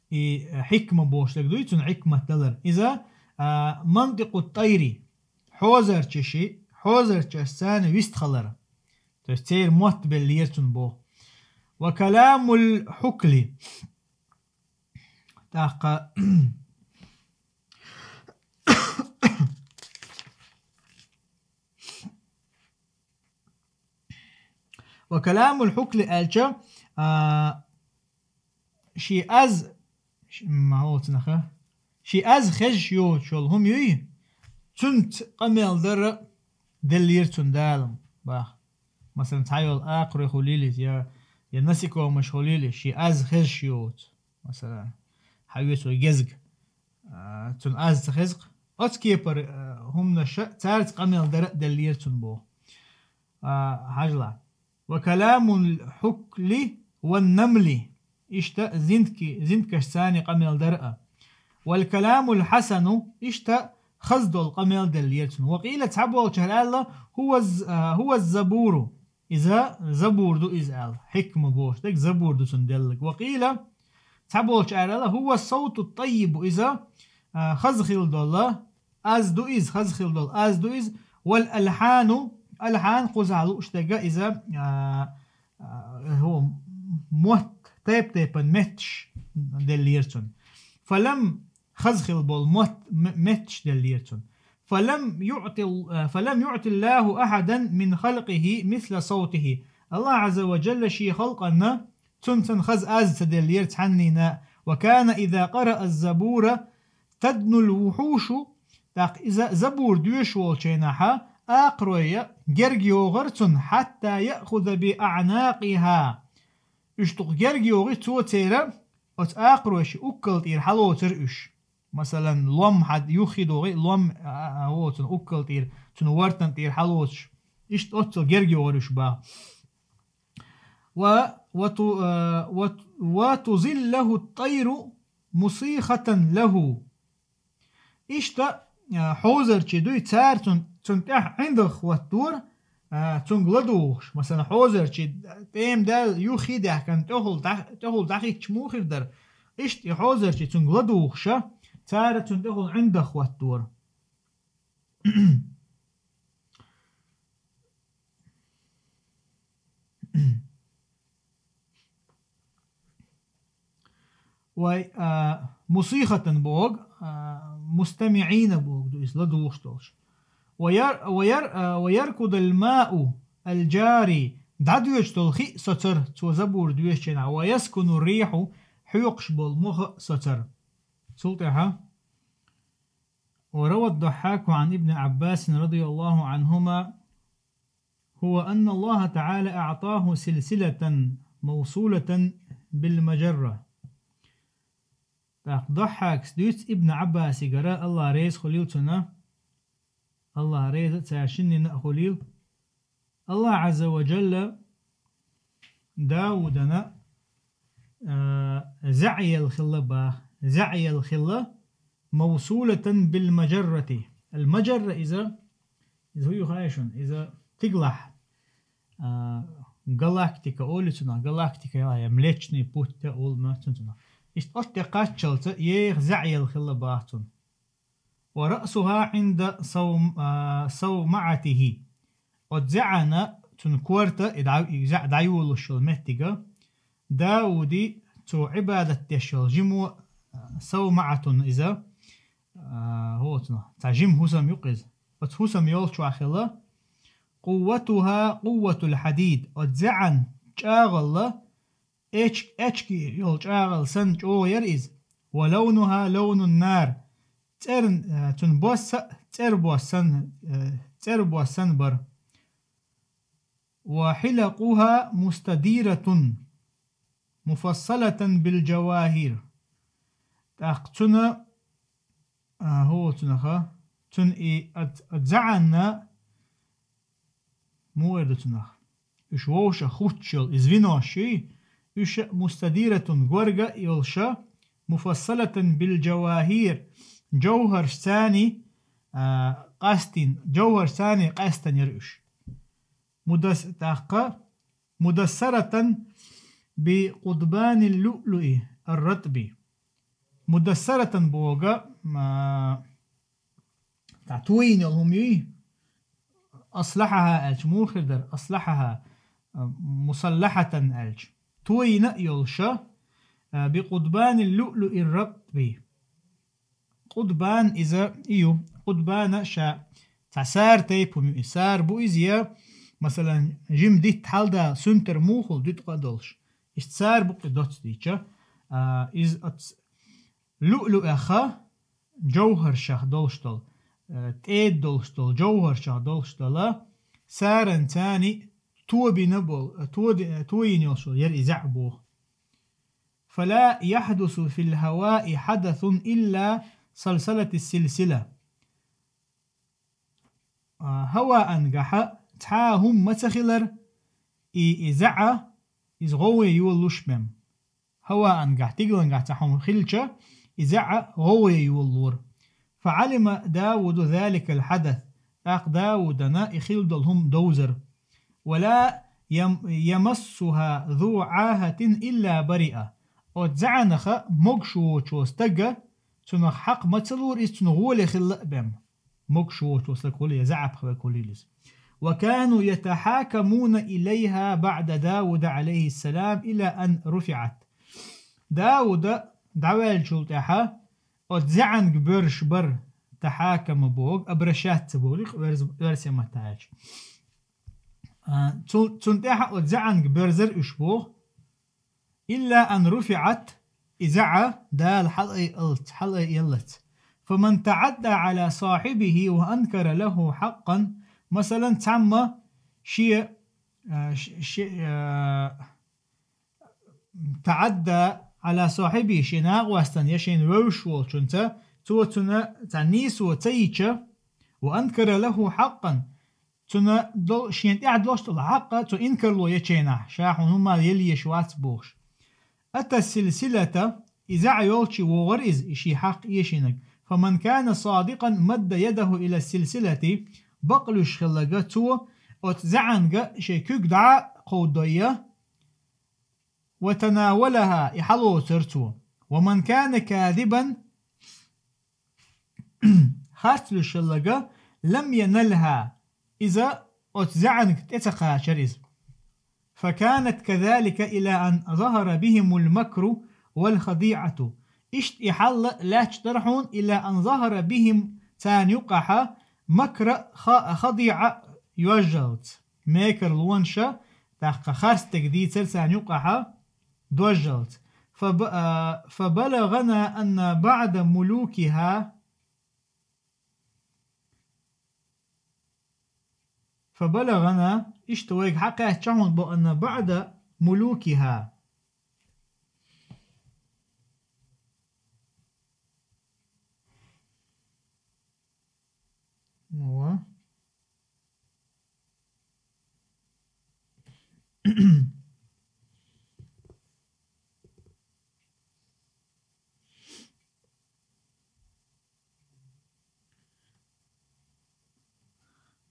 и хьикма бохуш дерг дуй, цунна хьикмат далар. Иза, а, منطق الطير, хьозарчаши, хьозарчашцани вистхалар. То есть церан мотт беллера цунна боху. وكلام الحكل. ТӀаккха وكلام الحكل аьлча, а, ши аз, ши, ма, оцунаха, ши аз хезаш йоцуш йолу хӀума юй, цуьнца къамел дара деллера цунна Дала, баха. Масалан, цхьа йолу акхарой хуьлийла иза, я, я насекомаш хуьлийла иза, ши аз хезаш йоцу. Масалан, хьан весо гезг, а, цунна аз ца хеза-кх. Оцу кепара, а, хӀуманаша цаьрца къамел дара а деллера цунна боху. А, хьажал. وكلام الحكل والنمل. Иштта зинтки-, зинткашцани къамел дара а. والكلام الحسن, иштта хаза долу къамел деллера цунна. وقيل, цхьаболчара аьлла, هو الز-, а, هو الزبور. Иза забур ду иза аьлла. Хьикма бохуш дерг забур ду цунна делларг. وقيل, цхьаболчара аьлла, هو الصوت الطيب, иза, а, хаза хила долу, аз ду иза, хаза хила долу аз ду иза. والألحان, алхьан кхузахь лууш дерг иза, а, а, хӀу, мотт, тайп-тайпана метташ. деллера цунна. فلم, хаза хила болу мотт-, м-, метташ деллера цунна. فلم يعط ال-, فلم يعط الله أحدا من خلقه مثل صوته. Аллах Азза ва Джалла шен халкъана цунна санна хаза аз ца деллера цхьаннена. وكان إذا قرأ الزبور تدنو الوحوش, тӀаккха иза забур доьшуш волчу хенахь, акхарой герга йогӀура цунна, حتى يأخذ بأعناقها. Уьш дукха герга йогӀий, цо церан оцу акхаройшин уккал тӀера хьалоцура уьш. Масалан, лом хьан юххе догӀий, лом, а, а, а, цунна уккал тӀера, цунна вортан тӀера хьалоцуш. Иштта оццул герга йогӀура уьш боху. و-, وت-, а, وت-, وتظله الطير مصيخة له. Иштта, а, хьозарчий дуй, цара цун-, цунна тӀехь ӀиндагӀ хӀоттора, а, цуьнга ладугӀуш. Масалан, хьозарчий тӀема даьлла юххе даьхкина тӀехула дӀа-, тӀехула дӀахӀиттича муха хир дара? Иштта и хьозарчий цуьнга ладугӀуша, цара цунна тӀехула ӀиндагӀ хӀоттора. Вай, а, مصيخة боху, а, مستمعين боху ду иза ладугӀуш долуш. وير-, وير-, а, ويركض الماء الجاري, дӀадоьдуш долу хи соцура цо забур доьшучу хенахь, ويسكن الريح, хьоькхуш болу мох а соцура. Цул тӀаьхьа وروى الضحاك عن ابن عباس رضي الله عنهما هو أن الله تعالى أعطاه سلسلة موصولة بالمجرة. ТӀаккха Даххьакас дуьйцу Ибн Ӏаббасигара, Аллах реза хуьлийла цунна, Аллах реза цара шиннина а хуьлийла, Аллах Ӏазза ва Джалла Даудана, а, заьӀел хилла баха. ЗаьӀел хилла, мавсулатан бил мажаррати. Ал мажарра иза, иза хӀу ю хаьий шуна? Иза тигалахь, а, галактика олу цунах, галактика я, я Млечный путь а олу моьтту цунах. Иштта оттаде кхаччалца еха заьӀел хилла баха цунна. Ва раъсуха Ӏинда сав-, а, савмаӀатихи. Оцу заьӀана цуьнан корта, и дӀа-, и заьӀ дӀайолуш йолу меттига, Дауди цо Ӏибадат деш йолу жима, а, савмаӀатун иза, а, хӀоцунах, цхьа жима хӀусам ю-кх иза. Оцу хӀусам йолчохь хилла, къувватуха къувватул хьадид, оцу заьӀан чӀагӀалла, эч-, эчки йолу чӀагӀалла санна чӀогӀа яра иза. Ва лавнуха лавнун нар. ЦӀерн-, э, цуьнан босса а цӀербосс санна, э, цӀербосс санна бара. Ва хьилакъуха мустадиратун, муфассалатан бил жавахир. ТӀаккха цуьнан, а, хӀу цуьнаха, цуьнан и ад-, ад заьӀанна, муха эр ду цунах? Уьш вовшах хӀуттуш йолу и звенош юй, уьш а мустадиратун горга а йолуша, муфассалатан бил жавахир, жовхаршцани, а, къастийна, жовхаршцани къаьстина яра уьш. Мудас-, тӀаккха, мудассаратан би къудбанил луълуи ар-ратби. Мудассаратан боху, а, цхьа тойина йолу хӀума юй, аслахьаха аьлча муха хир дара, аслахьаха, а, мусаллахьатан аьлча. Тойина а йолуша, а, би къудбанил луълуи ар-ратби. Къудбан иза и ю. Къудбана ша цхьа сара тайпа хӀума ю и. Сара бу иза я, масалан, жима дитт хьалда суьнтара мухул дуьткъа а долуш. Иштта сара бу кхин доцца дийча, а, иза оц луълуъаха, жовхаршах долуш долу, э, тӀеда долуш долу, жовхаршах долуш долу, саранцани тобина болу, тоди-, тоина йолуш йолу яра и заьӀ боху. Фала яхьдусу фил хьаваи хьадасун илла салсалатис силсила. А, хьаваангахьа цхьа а хӀума ма ца хилар, и, и заьӀа, иза гӀовгӀе йолалуш мем. Хьаваангахь, тигалангахь цхьа хӀума хилча, и заьӀа гӀовгӀе йолалора. Фа Ӏалима Дауду заликал хьадас, тӀаккха Даудана и хилла долу хӀума довзара. Ва ла ям-, ямассуха зу Ӏахатин илла бариа. Оцу заьӀанаха могуш воцучо стага цунах хьакха ма ца лора, иза цунна гӀоле хилла а бем. Могуш воцучо стаг хуьлу, я заьӀапхо верг хуьлийла иза. Ва кану ятахьакамуна илайха баъда Дауда Ӏалайхиссалам ила ан руфиӀат. Дауда дӀаваьллачул тӀаьхьа оцу зӀаьнга боьрзуш бара, тахьакама боху, обращаться боху, верс-, версия маттахь аьлча. А, цу-, цунна тӀаьхьа оцу зӀаьнга боьрзура уьш боху. إلا أن رفعت, и зӀа Дала хьалаайаллалц, хьалаайаллалц. فمن تعدى على صاحبه وأنكر له حقا, масалан, цхьамма шен, а, ш-, шен, а, تعدى على صاحبه, шен накъостан я шен вевзаш волчуьнца, цо цунна цхьа нийсо ца йича, وأنكر له حقا, цунна дол-, шена тӀехь долуш долу хьакъ цо инкарло ечийнахь, ша хьуна хӀумма елла езаш вац бохуш. أتى السلسلة, и зӀа йолчу вогӀура иза, и шен хьакъ эшийнарг. فمن كان صادقا مد يده إلى السلسلة, бакълуьйш хилларг цо оцу зӀаьнга шен куьг дӀа а кховдадой, وتناولها, и хьалоцура цо. ومن كان كاذبا, харц луьйш хилларг, لم ينلها, иза оцу зӀаьнга тӀе ца кхачара иза. فكانت كذلك إلى أن ظهر بهم المكر والخديعة. Иштта и хьал лаьтташ дара хьуна, إلى أن ظهر بهم, царна юккъехь, مكر خ-، خديعة, йожаллалц. Мекарлонаш, тӀаккха харцдерг дийцар царна юккъехь дожаллалц. فب-, а, فبلغنا أن بعض ملوكها, فبلغنا, иштта вайга хьакхаьчча хьуна бо, أن بعض ملوكها. Ва.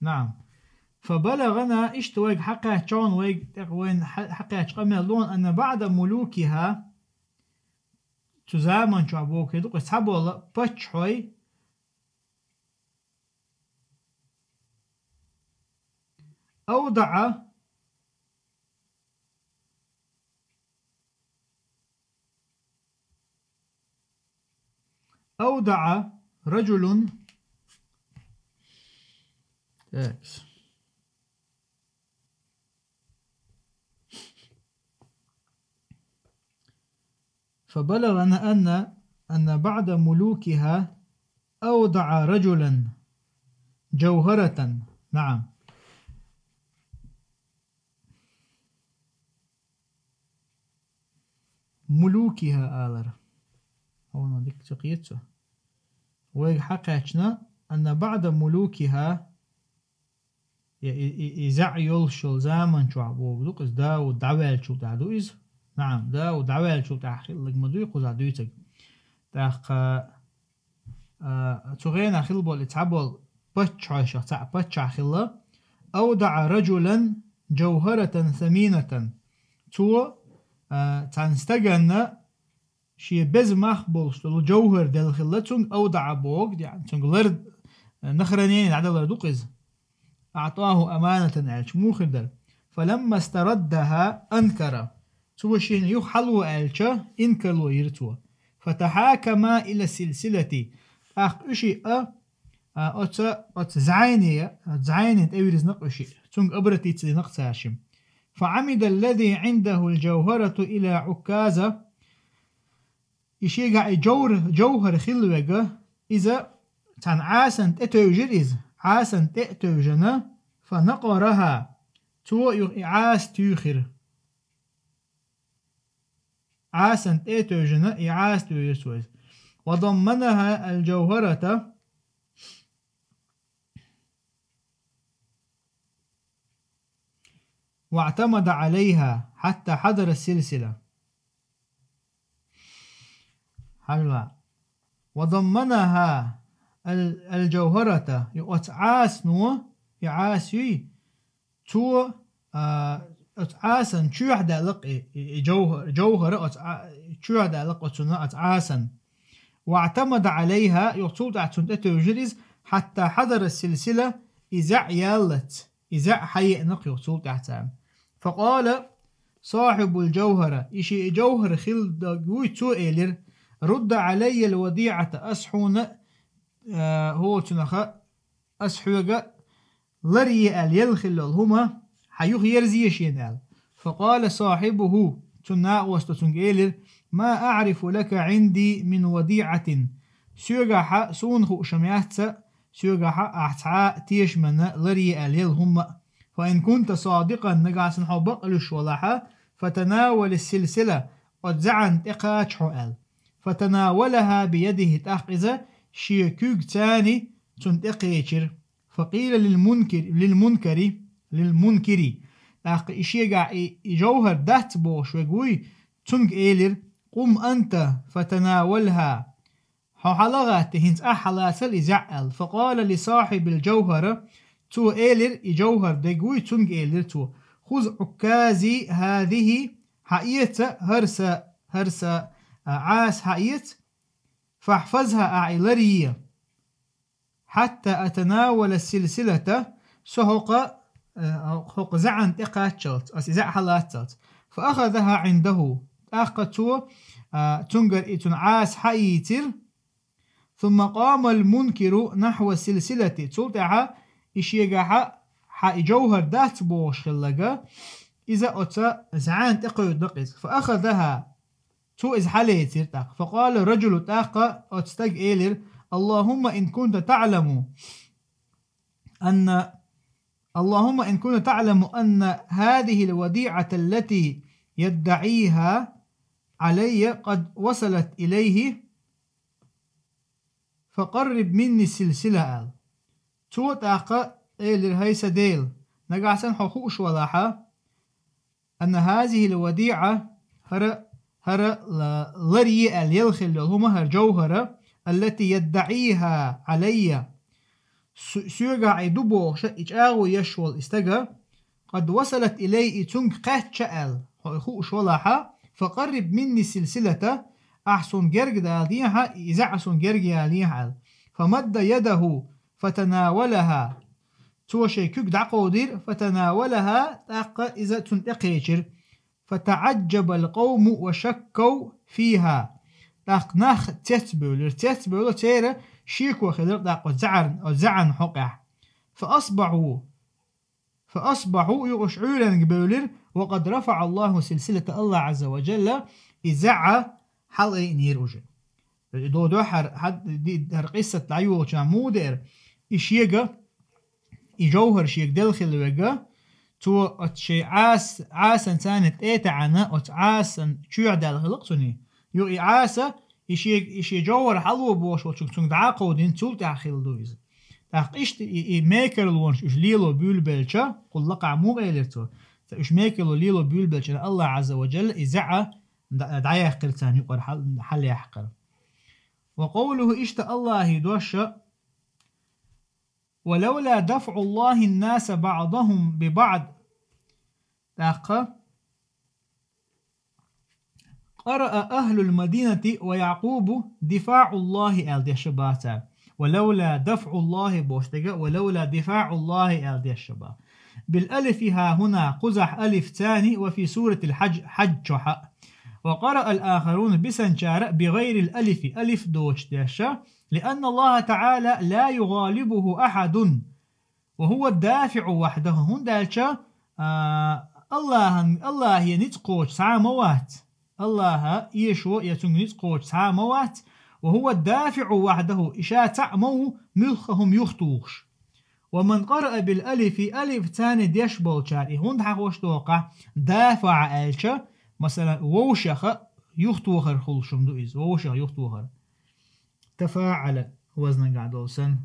نعم. فبلغنا, иштта вайга хьакхаьчча хьуна, вайга тӀе-, вайна хьа-, хьакхаьчча къамел ду хьуна, أن بعض ملوكها, цу заман чохь боху хир ду-кх, цхьаболу паччахьой, أودع, أودع رجل, так. فبلغنا أن، أن بعض ملوكها أودع رجلا جوهرة. نعم. ملوكها алар. Хьуна дика ца кхета со. Вайга хьакхаьчна, أن بعض ملوكها, я и, и, и зӀе йолуш йолу заман чохь боху ду-кх иза, Дауд дӀаваьллачул тӀаьхьа ду иза. НаӀам, Дауд дӀаваьллачул тӀаьхьа хилларг ма дуй кхузахь дуьйцург. ТӀаккха, а, цу хенахь хилла болу и цхьаболу паччахьашах цхьаъ паччахь хилла. أودع رجلا جوهرة ثمينة. Цо, а, цхьана стаганна шен беза мах болуш долу жовхӀар делла хилла, цуьнга أودع боху, яъни цуьнга лар, на хранение дӀадалар ду-кх иза. أعطاه أمانة аьлча, муха хир дара? فلما استردها أنكر. Цо шена юха хьало аьлча, инкарло йира цо. فتحاكما إلى السلسلة. ТӀаккха уьш а, а, оцу, оцу зӀене, оцу зӀене тӀевирзина-кх уьш а. Цуьнга обратиться дина-кх цара шима. فعمد الذي عنده الجوهرة إلى عكازة. И шегахь и жовр-, жовхӀар хилла верг, иза цхьана Ӏасана тӀе тевжира иза, Ӏасана тӀе а тевжина, فنقرها, цо юха и Ӏаса туьйхира. Ӏасана тӀе а тевжина, и Ӏаса туьйхира цо иза. وضمنها الجوهرة, واعتمد عليها حتى حضر السلسلة. Хьажал. وضمنها ال-، الجوهرة, и оцу Ӏасано, и Ӏаса юй, цо, а, оцу Ӏасана чоьхьа даьлла-кх и, и, и жовхӀа-, жовхӀар оцу Ӏа-, чоьхьа даьлла-кх оцунна оцу Ӏасана. واعتمد عليها, юха цул тӀаьхьа цунна тӀе тевжира иза, حتى حضر السلسلة, и зӀе яллалц, и зӀе хьаеана-кх юха цул тӀаьхьа царна. فقال, صاحب الجوهرة, и ший и жовхӀар хилла даг вуй, цо элира: رد علي الوديعة, ас хьуна, а, хӀоцунаха, ас хьоьга ларъе аьлла елла хилла йолу хӀума, хьан юха ерзае шена аьлла. فقال صاحبه, цуьнан накъосто цуьнга элира: ما أعرف لك عندي من وديعة, соьгахьа суна хууш ма яц, соьгахьа ахь цхьа а тешамна ларъе аьлла елла хӀума а. فإن كنت صادقا, нагахь санна хьо бакъ луьйш валахьа, فتناول السلسلة, оцу зӀанна тӀекхача хьо аьлла. فتناولها بيده, тӀаккха иза шен куьйгацани цунна тӀекхечира. فقيل للمنكر, للمنكر, للمنكر. ТӀаккха и шегахь и, и жовхӀар дац бохуш верг вуй, цуьнга элира: قم أنت فتناولها. Хьо хьала а гӀатта, хӀинца ахь хьалацал и зӀе аьлла. فقال لصاحب الجوهرة, цо элира, и жовхӀар дерг вуй, цуьнга элира цо: خذ عكازي هذه, хьаэца хӀара сан, хӀара сан, а, Ӏаса хьаэца, فاحفظها, ахь и ларъе. حتى أتناول السلسلة, со хӀокху, э, хӀокху зӀанна тӀекхаччалц, ас и зӀе хьалаццалц. فأخذها عنده, тӀаккха цо, а, цуьнгара и цуьнан Ӏаса хьаийцира. ثم قام المنكر نحو السلسلة, цул тӀаьхьа и шегахьа хьан и жовхӀар дац бохуш хилларг, иза оцу зӀанна тӀекхуьйдина-кх иза. فأخذها, цо иза хьалецира тӀаккха. فقال الرجل, тӀаккха оцу стага элира: اللهم إن كنت تعلم أن، اللهم إن كنت تعلم أن هذه الوديعة التي يدعيها علي قد وصلت إليه فقرب مني السلسلة, аьлла. Цо тӀаккха элира: хӀай сан Дела, нагахь санна хьо хууш валахьа, أن هذه الوديعة, хӀара, хӀара ла-, ларъе аьлла елла хилла йолу хӀума, хӀара жовхӀар, التي يدعيها علي, со-, соьгахь и ду бохуш и чӀагӀо еш волу и стага, قد وصلت إلي, и цуьнга кхаьчна аьлла, хьо и хууш валахьа, فقرب مني السلسلة, ахь суна герга даладехьа, и зӀе суна герга ялехьа аьлла. فمد يده فتناولها. Цо шайн куьг дӀакховдийра, فتناولها, тӀаккха иза цунна тӀекхечира. فتعجب القوم وشكوا فيها. ТӀаккха нах цецбевлира. Цецбевлла церан шеко хилира тӀаккха оцу зӀарна, оцу зӀанна хьокъехь. فأصبحوا. فأصبحوا, юкъаш Ӏуьйренга бевлира, وقد رفع الله سلسلة, АллахӀ Ӏазза ва Джалла и зӀе хьалаайинера уже. И до-, дуьххьара хьан-, ди-, хӀара къиссат дӀайолучохь муха деара, и шега, и жовхӀар шега делла хилла верг, цо оцу шайн Ӏас-, Ӏасан царна тӀе а таьӀна, оцу Ӏасан чоьхьа даьлла хилла-кх цуьнан. Юха и Ӏаса, и шега, и шен жовхӀар хьало бохуш волчуьнга цуьнга дӀа а кховдийна, цул тӀаьхьа хилла ду иза. ТӀаккха иштта и, и мекарлонаш уьш лело буьйлабелча, кхул лакхахь муха элира цо? Ца уьш мекарло лело буьйлабелча, АллахӀ Ӏазза ва Джалла и зӀе дӀа-, дӀаяьккхира царна юкъара хьал-, хьалаяьккхира. وقوله, иштта АллахӀан дош: ولولا دفع الله الناس بعضهم ببعض. ТӀаккха قرأ أهل المدينة ويعقوب دفاع الله аьлла дешаш бац цара. ولولا دفع الله бохуш дерг, ولولا دفاع الله аьлла дешаш бац. بالألف ها هنا, кхузахь алиф царна, وفي سورة الحج, Хьаьж чохь а. وقرأ الآخرون, бисанчара بغير الألف, алиф доцуш дешаш, لأن الله تعالى لا يغالبه أحد وهو الدافع وحده, хӀунда аьлча, а, АллахӀан, АллахӀе ницкъ кхочуш цхьа а ма вац. АллахӀа эшо я цуьнга ницкъ кхочуш цхьа а ма вац. وهو الدافع وحده, и ша цхьаъ ма ву муьлхха хӀума юхатухуш. ومن قرأ بالألف, алиф царна деш болчара, и хӀунда хьахош доху-кх, دافع аьлча, масала, вовшех юхатохар хуьлуш хӀума ду иза, вовшех юхатохар. تفاعل, вазнагахь долу санна.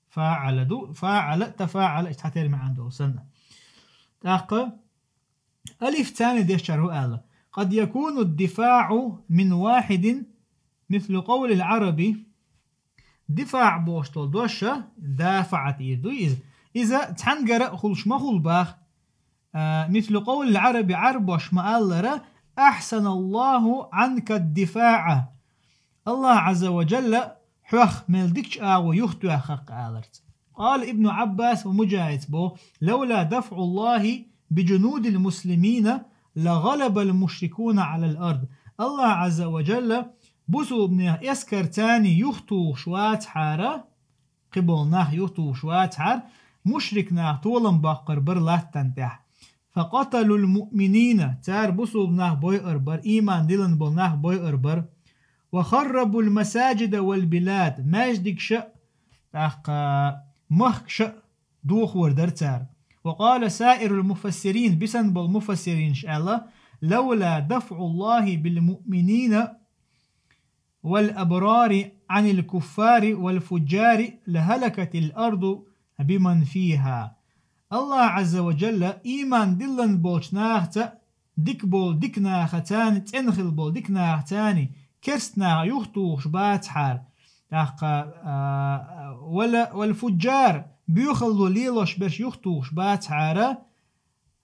فاعل ду, فاعل, تفاعل, иштта цхьатерра маьӀна долу санна. ТӀаккха алиф царна дешчара хӀу аьлла: قد يكون الدفاع من واحد مثل قول العرب. ДифаӀ бохуш долу дош دافع тӀера ду иза. Иза цхьаьнгара а хуьлуш ма хуьлу боху. А, مثل قول العرب, Ӏарбоша ма-аллара: أحسن الله عنك الدفاع. АллахӀ Ӏазза ва Джалла хьох мел дика чӀагӀо юхатоьхна-кх аларца. قال ابن عباس ومجاهد боху: لولا دفع الله بجنود المسلمين لغلب المشركون على الأرض. Аллахь Ӏазза ва Джалла бусулбанех эскарца юхатухуш вацахьара, кхиболу нах юхатухуш вацахьара, мушрик нах толам баккхар бара латтана тӀехь. فقتلوا المؤمنين, цара бусулба нах бойур бара, иман диллина болу нах бойур бара. وخربوا المساجد والبلاد, маьждигаш а, тӀаккха махкаш а дохор дара цара. وقال سائر المفسرين, бисана болу муфассиринаш аьлла: لولا دفع الله بالمؤمنين والأبرار عن الكفار والفجار لهلكت الأرض بمن فيها. Аллахь Ӏазза ва Джалла иман диллина болчу нахаца, дика болу дика нахаца, цӀена хила болу дика нахаца, керст нах юхатухуш бацахьара, тӀаккха, а, вала, вал фуджар, боьхалло лелош берш юхатухуш бацахьара,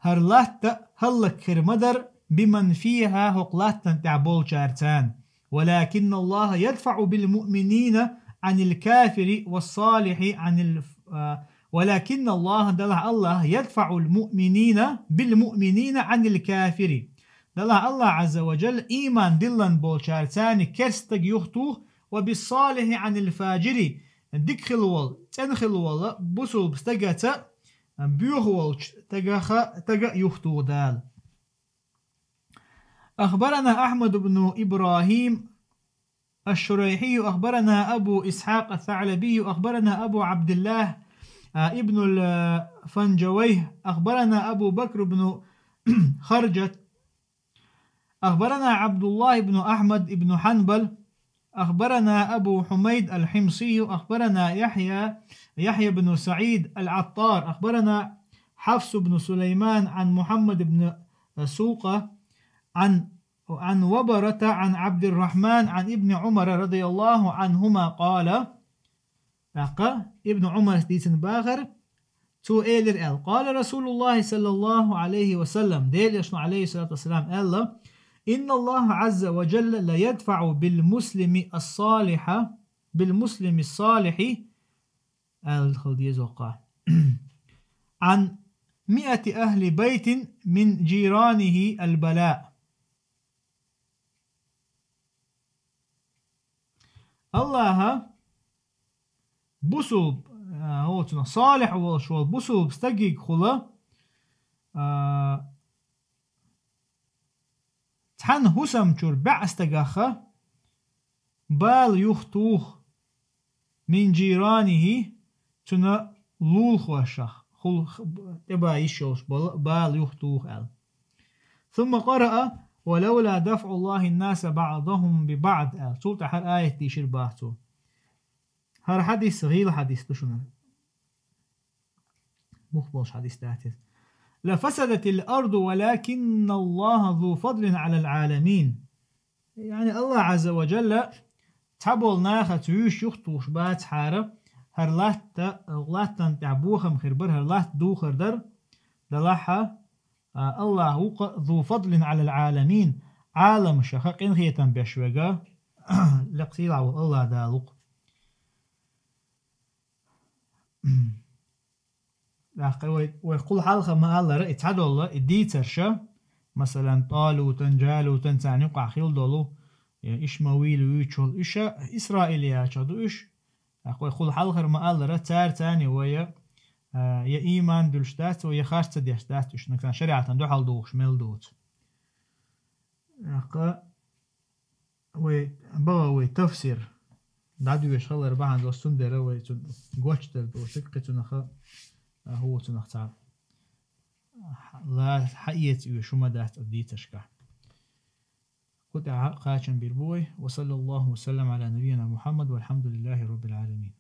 хӀара латта хӀаллакьхир ма дара, بمن فيها, хӀокху латтана тӀехь болчаьрца. ولكن الله يدفع بالمؤمنين عن الكافر والصالح عن ال-, а, ولكن الله, делахь Аллахь, يدفع المؤمنين بالمؤمنين عن الكافر. Делахь Аллахь Ӏазза ва Джалла иман диллина болчаьрца керст стаг юхатуху, وبالصالح عن الفاجر, дика хила волу, цӀена хила волу бусулба стагаца боьха волчу стагаха, стага а юхатуху Дала. أخبرنا أحمد بن إبراهيم الشريحي، أخبرنا أبو إسحاق الثعلبي، أخبرنا أبو عبد الله، آه، ابن الفنجويه، أخبرنا أبو بكر بن خرجة، أخبرنا عبد الله بن أحمد بن حنبل، أخبرنا أبو حميد الحمصي، أخبرنا يحيى، يحيى بن سعيد العطار، أخبرنا حفص بن سليمان عن محمد بن سوقة عن، عن وبرة عن عبد الرحمن عن ابن عمر رضي الله عنهما قال. ТӀаккха Ибн Ӏумарс дийцина бахар, цо элира аьлла: قال رسول الله صلى الله عليه وسلم, Делан Элчано, عليه الصلاة والسلام, аьлла: إن الله عز وجل ليدفع بالمسلم الصالح، بالمسلم الصالح, аьлла хила деза хӀокхо, عن مائة أهل بيت من جيرانه البلاء. Аллахьа бусулба, а, оцунах салихь волуш волу бусулба стагигахула, а, цхьана хӀусам чуьра бӀе стагаха бала юхатуху, мин джиранихӀи, цуьнан лулахошах, хул-, тӀебан йиш йолуш бала, бала юхатуху аьлла. ثم قرأ: ولولا دفع الله الناس بعضهم ببعض, аьлла. Цул тӀаьхьара аят дийшира бах цо. ХӀара хьадис гӀийла хьадис ду шуна. Мух болуш хьадис дац иза. لفسدت الأرض ولكن الله ذو فضل على العالمين. Яъни Аллахь Ӏазза ва Джалла цхьаболу нахаца вуьйш юхатухуш бацахьара, хӀара латта, латтана тӀехь бохам хир бара, хӀара латта духар дара, делахьа, а, Аллахь ву-кха ذو فضل على العالمين, Ӏаламашха къинхетам беш верг, лекха сийлахь волу Аллахь Дала ву-кха. ТӀаккха вай, вай кхул хьалха ма-аллара, и цхьадолу, и дийцарш, масалан, ТӀалутан, Джалутан царна юкъахь хилла долу, я Ишмавил вуьйцуш волу, уьш исраилиячех ду уьш. ТӀаккха вай кхул хьалхара ма-аллара, цара царна вай, а, я ийман дуьллуш дац вай, я харц ца деш дац уьш, нагахь санна шариӀатан дуьхьал духуш мел доцу. ТӀаккха вай баха вай тафсир дӀадоьшуш хилар бахьана долуш, цундела вай цунна гочдар доцург кхин цунах, а, хӀу цунах цхьа ла-, хьаэца оьшу ма дац оцу дийцаршкахь. Кху тӀехь кхачам бийр бу вай. وصلى الله وسلم على نبينا محمد والحمد لله رب العالمين.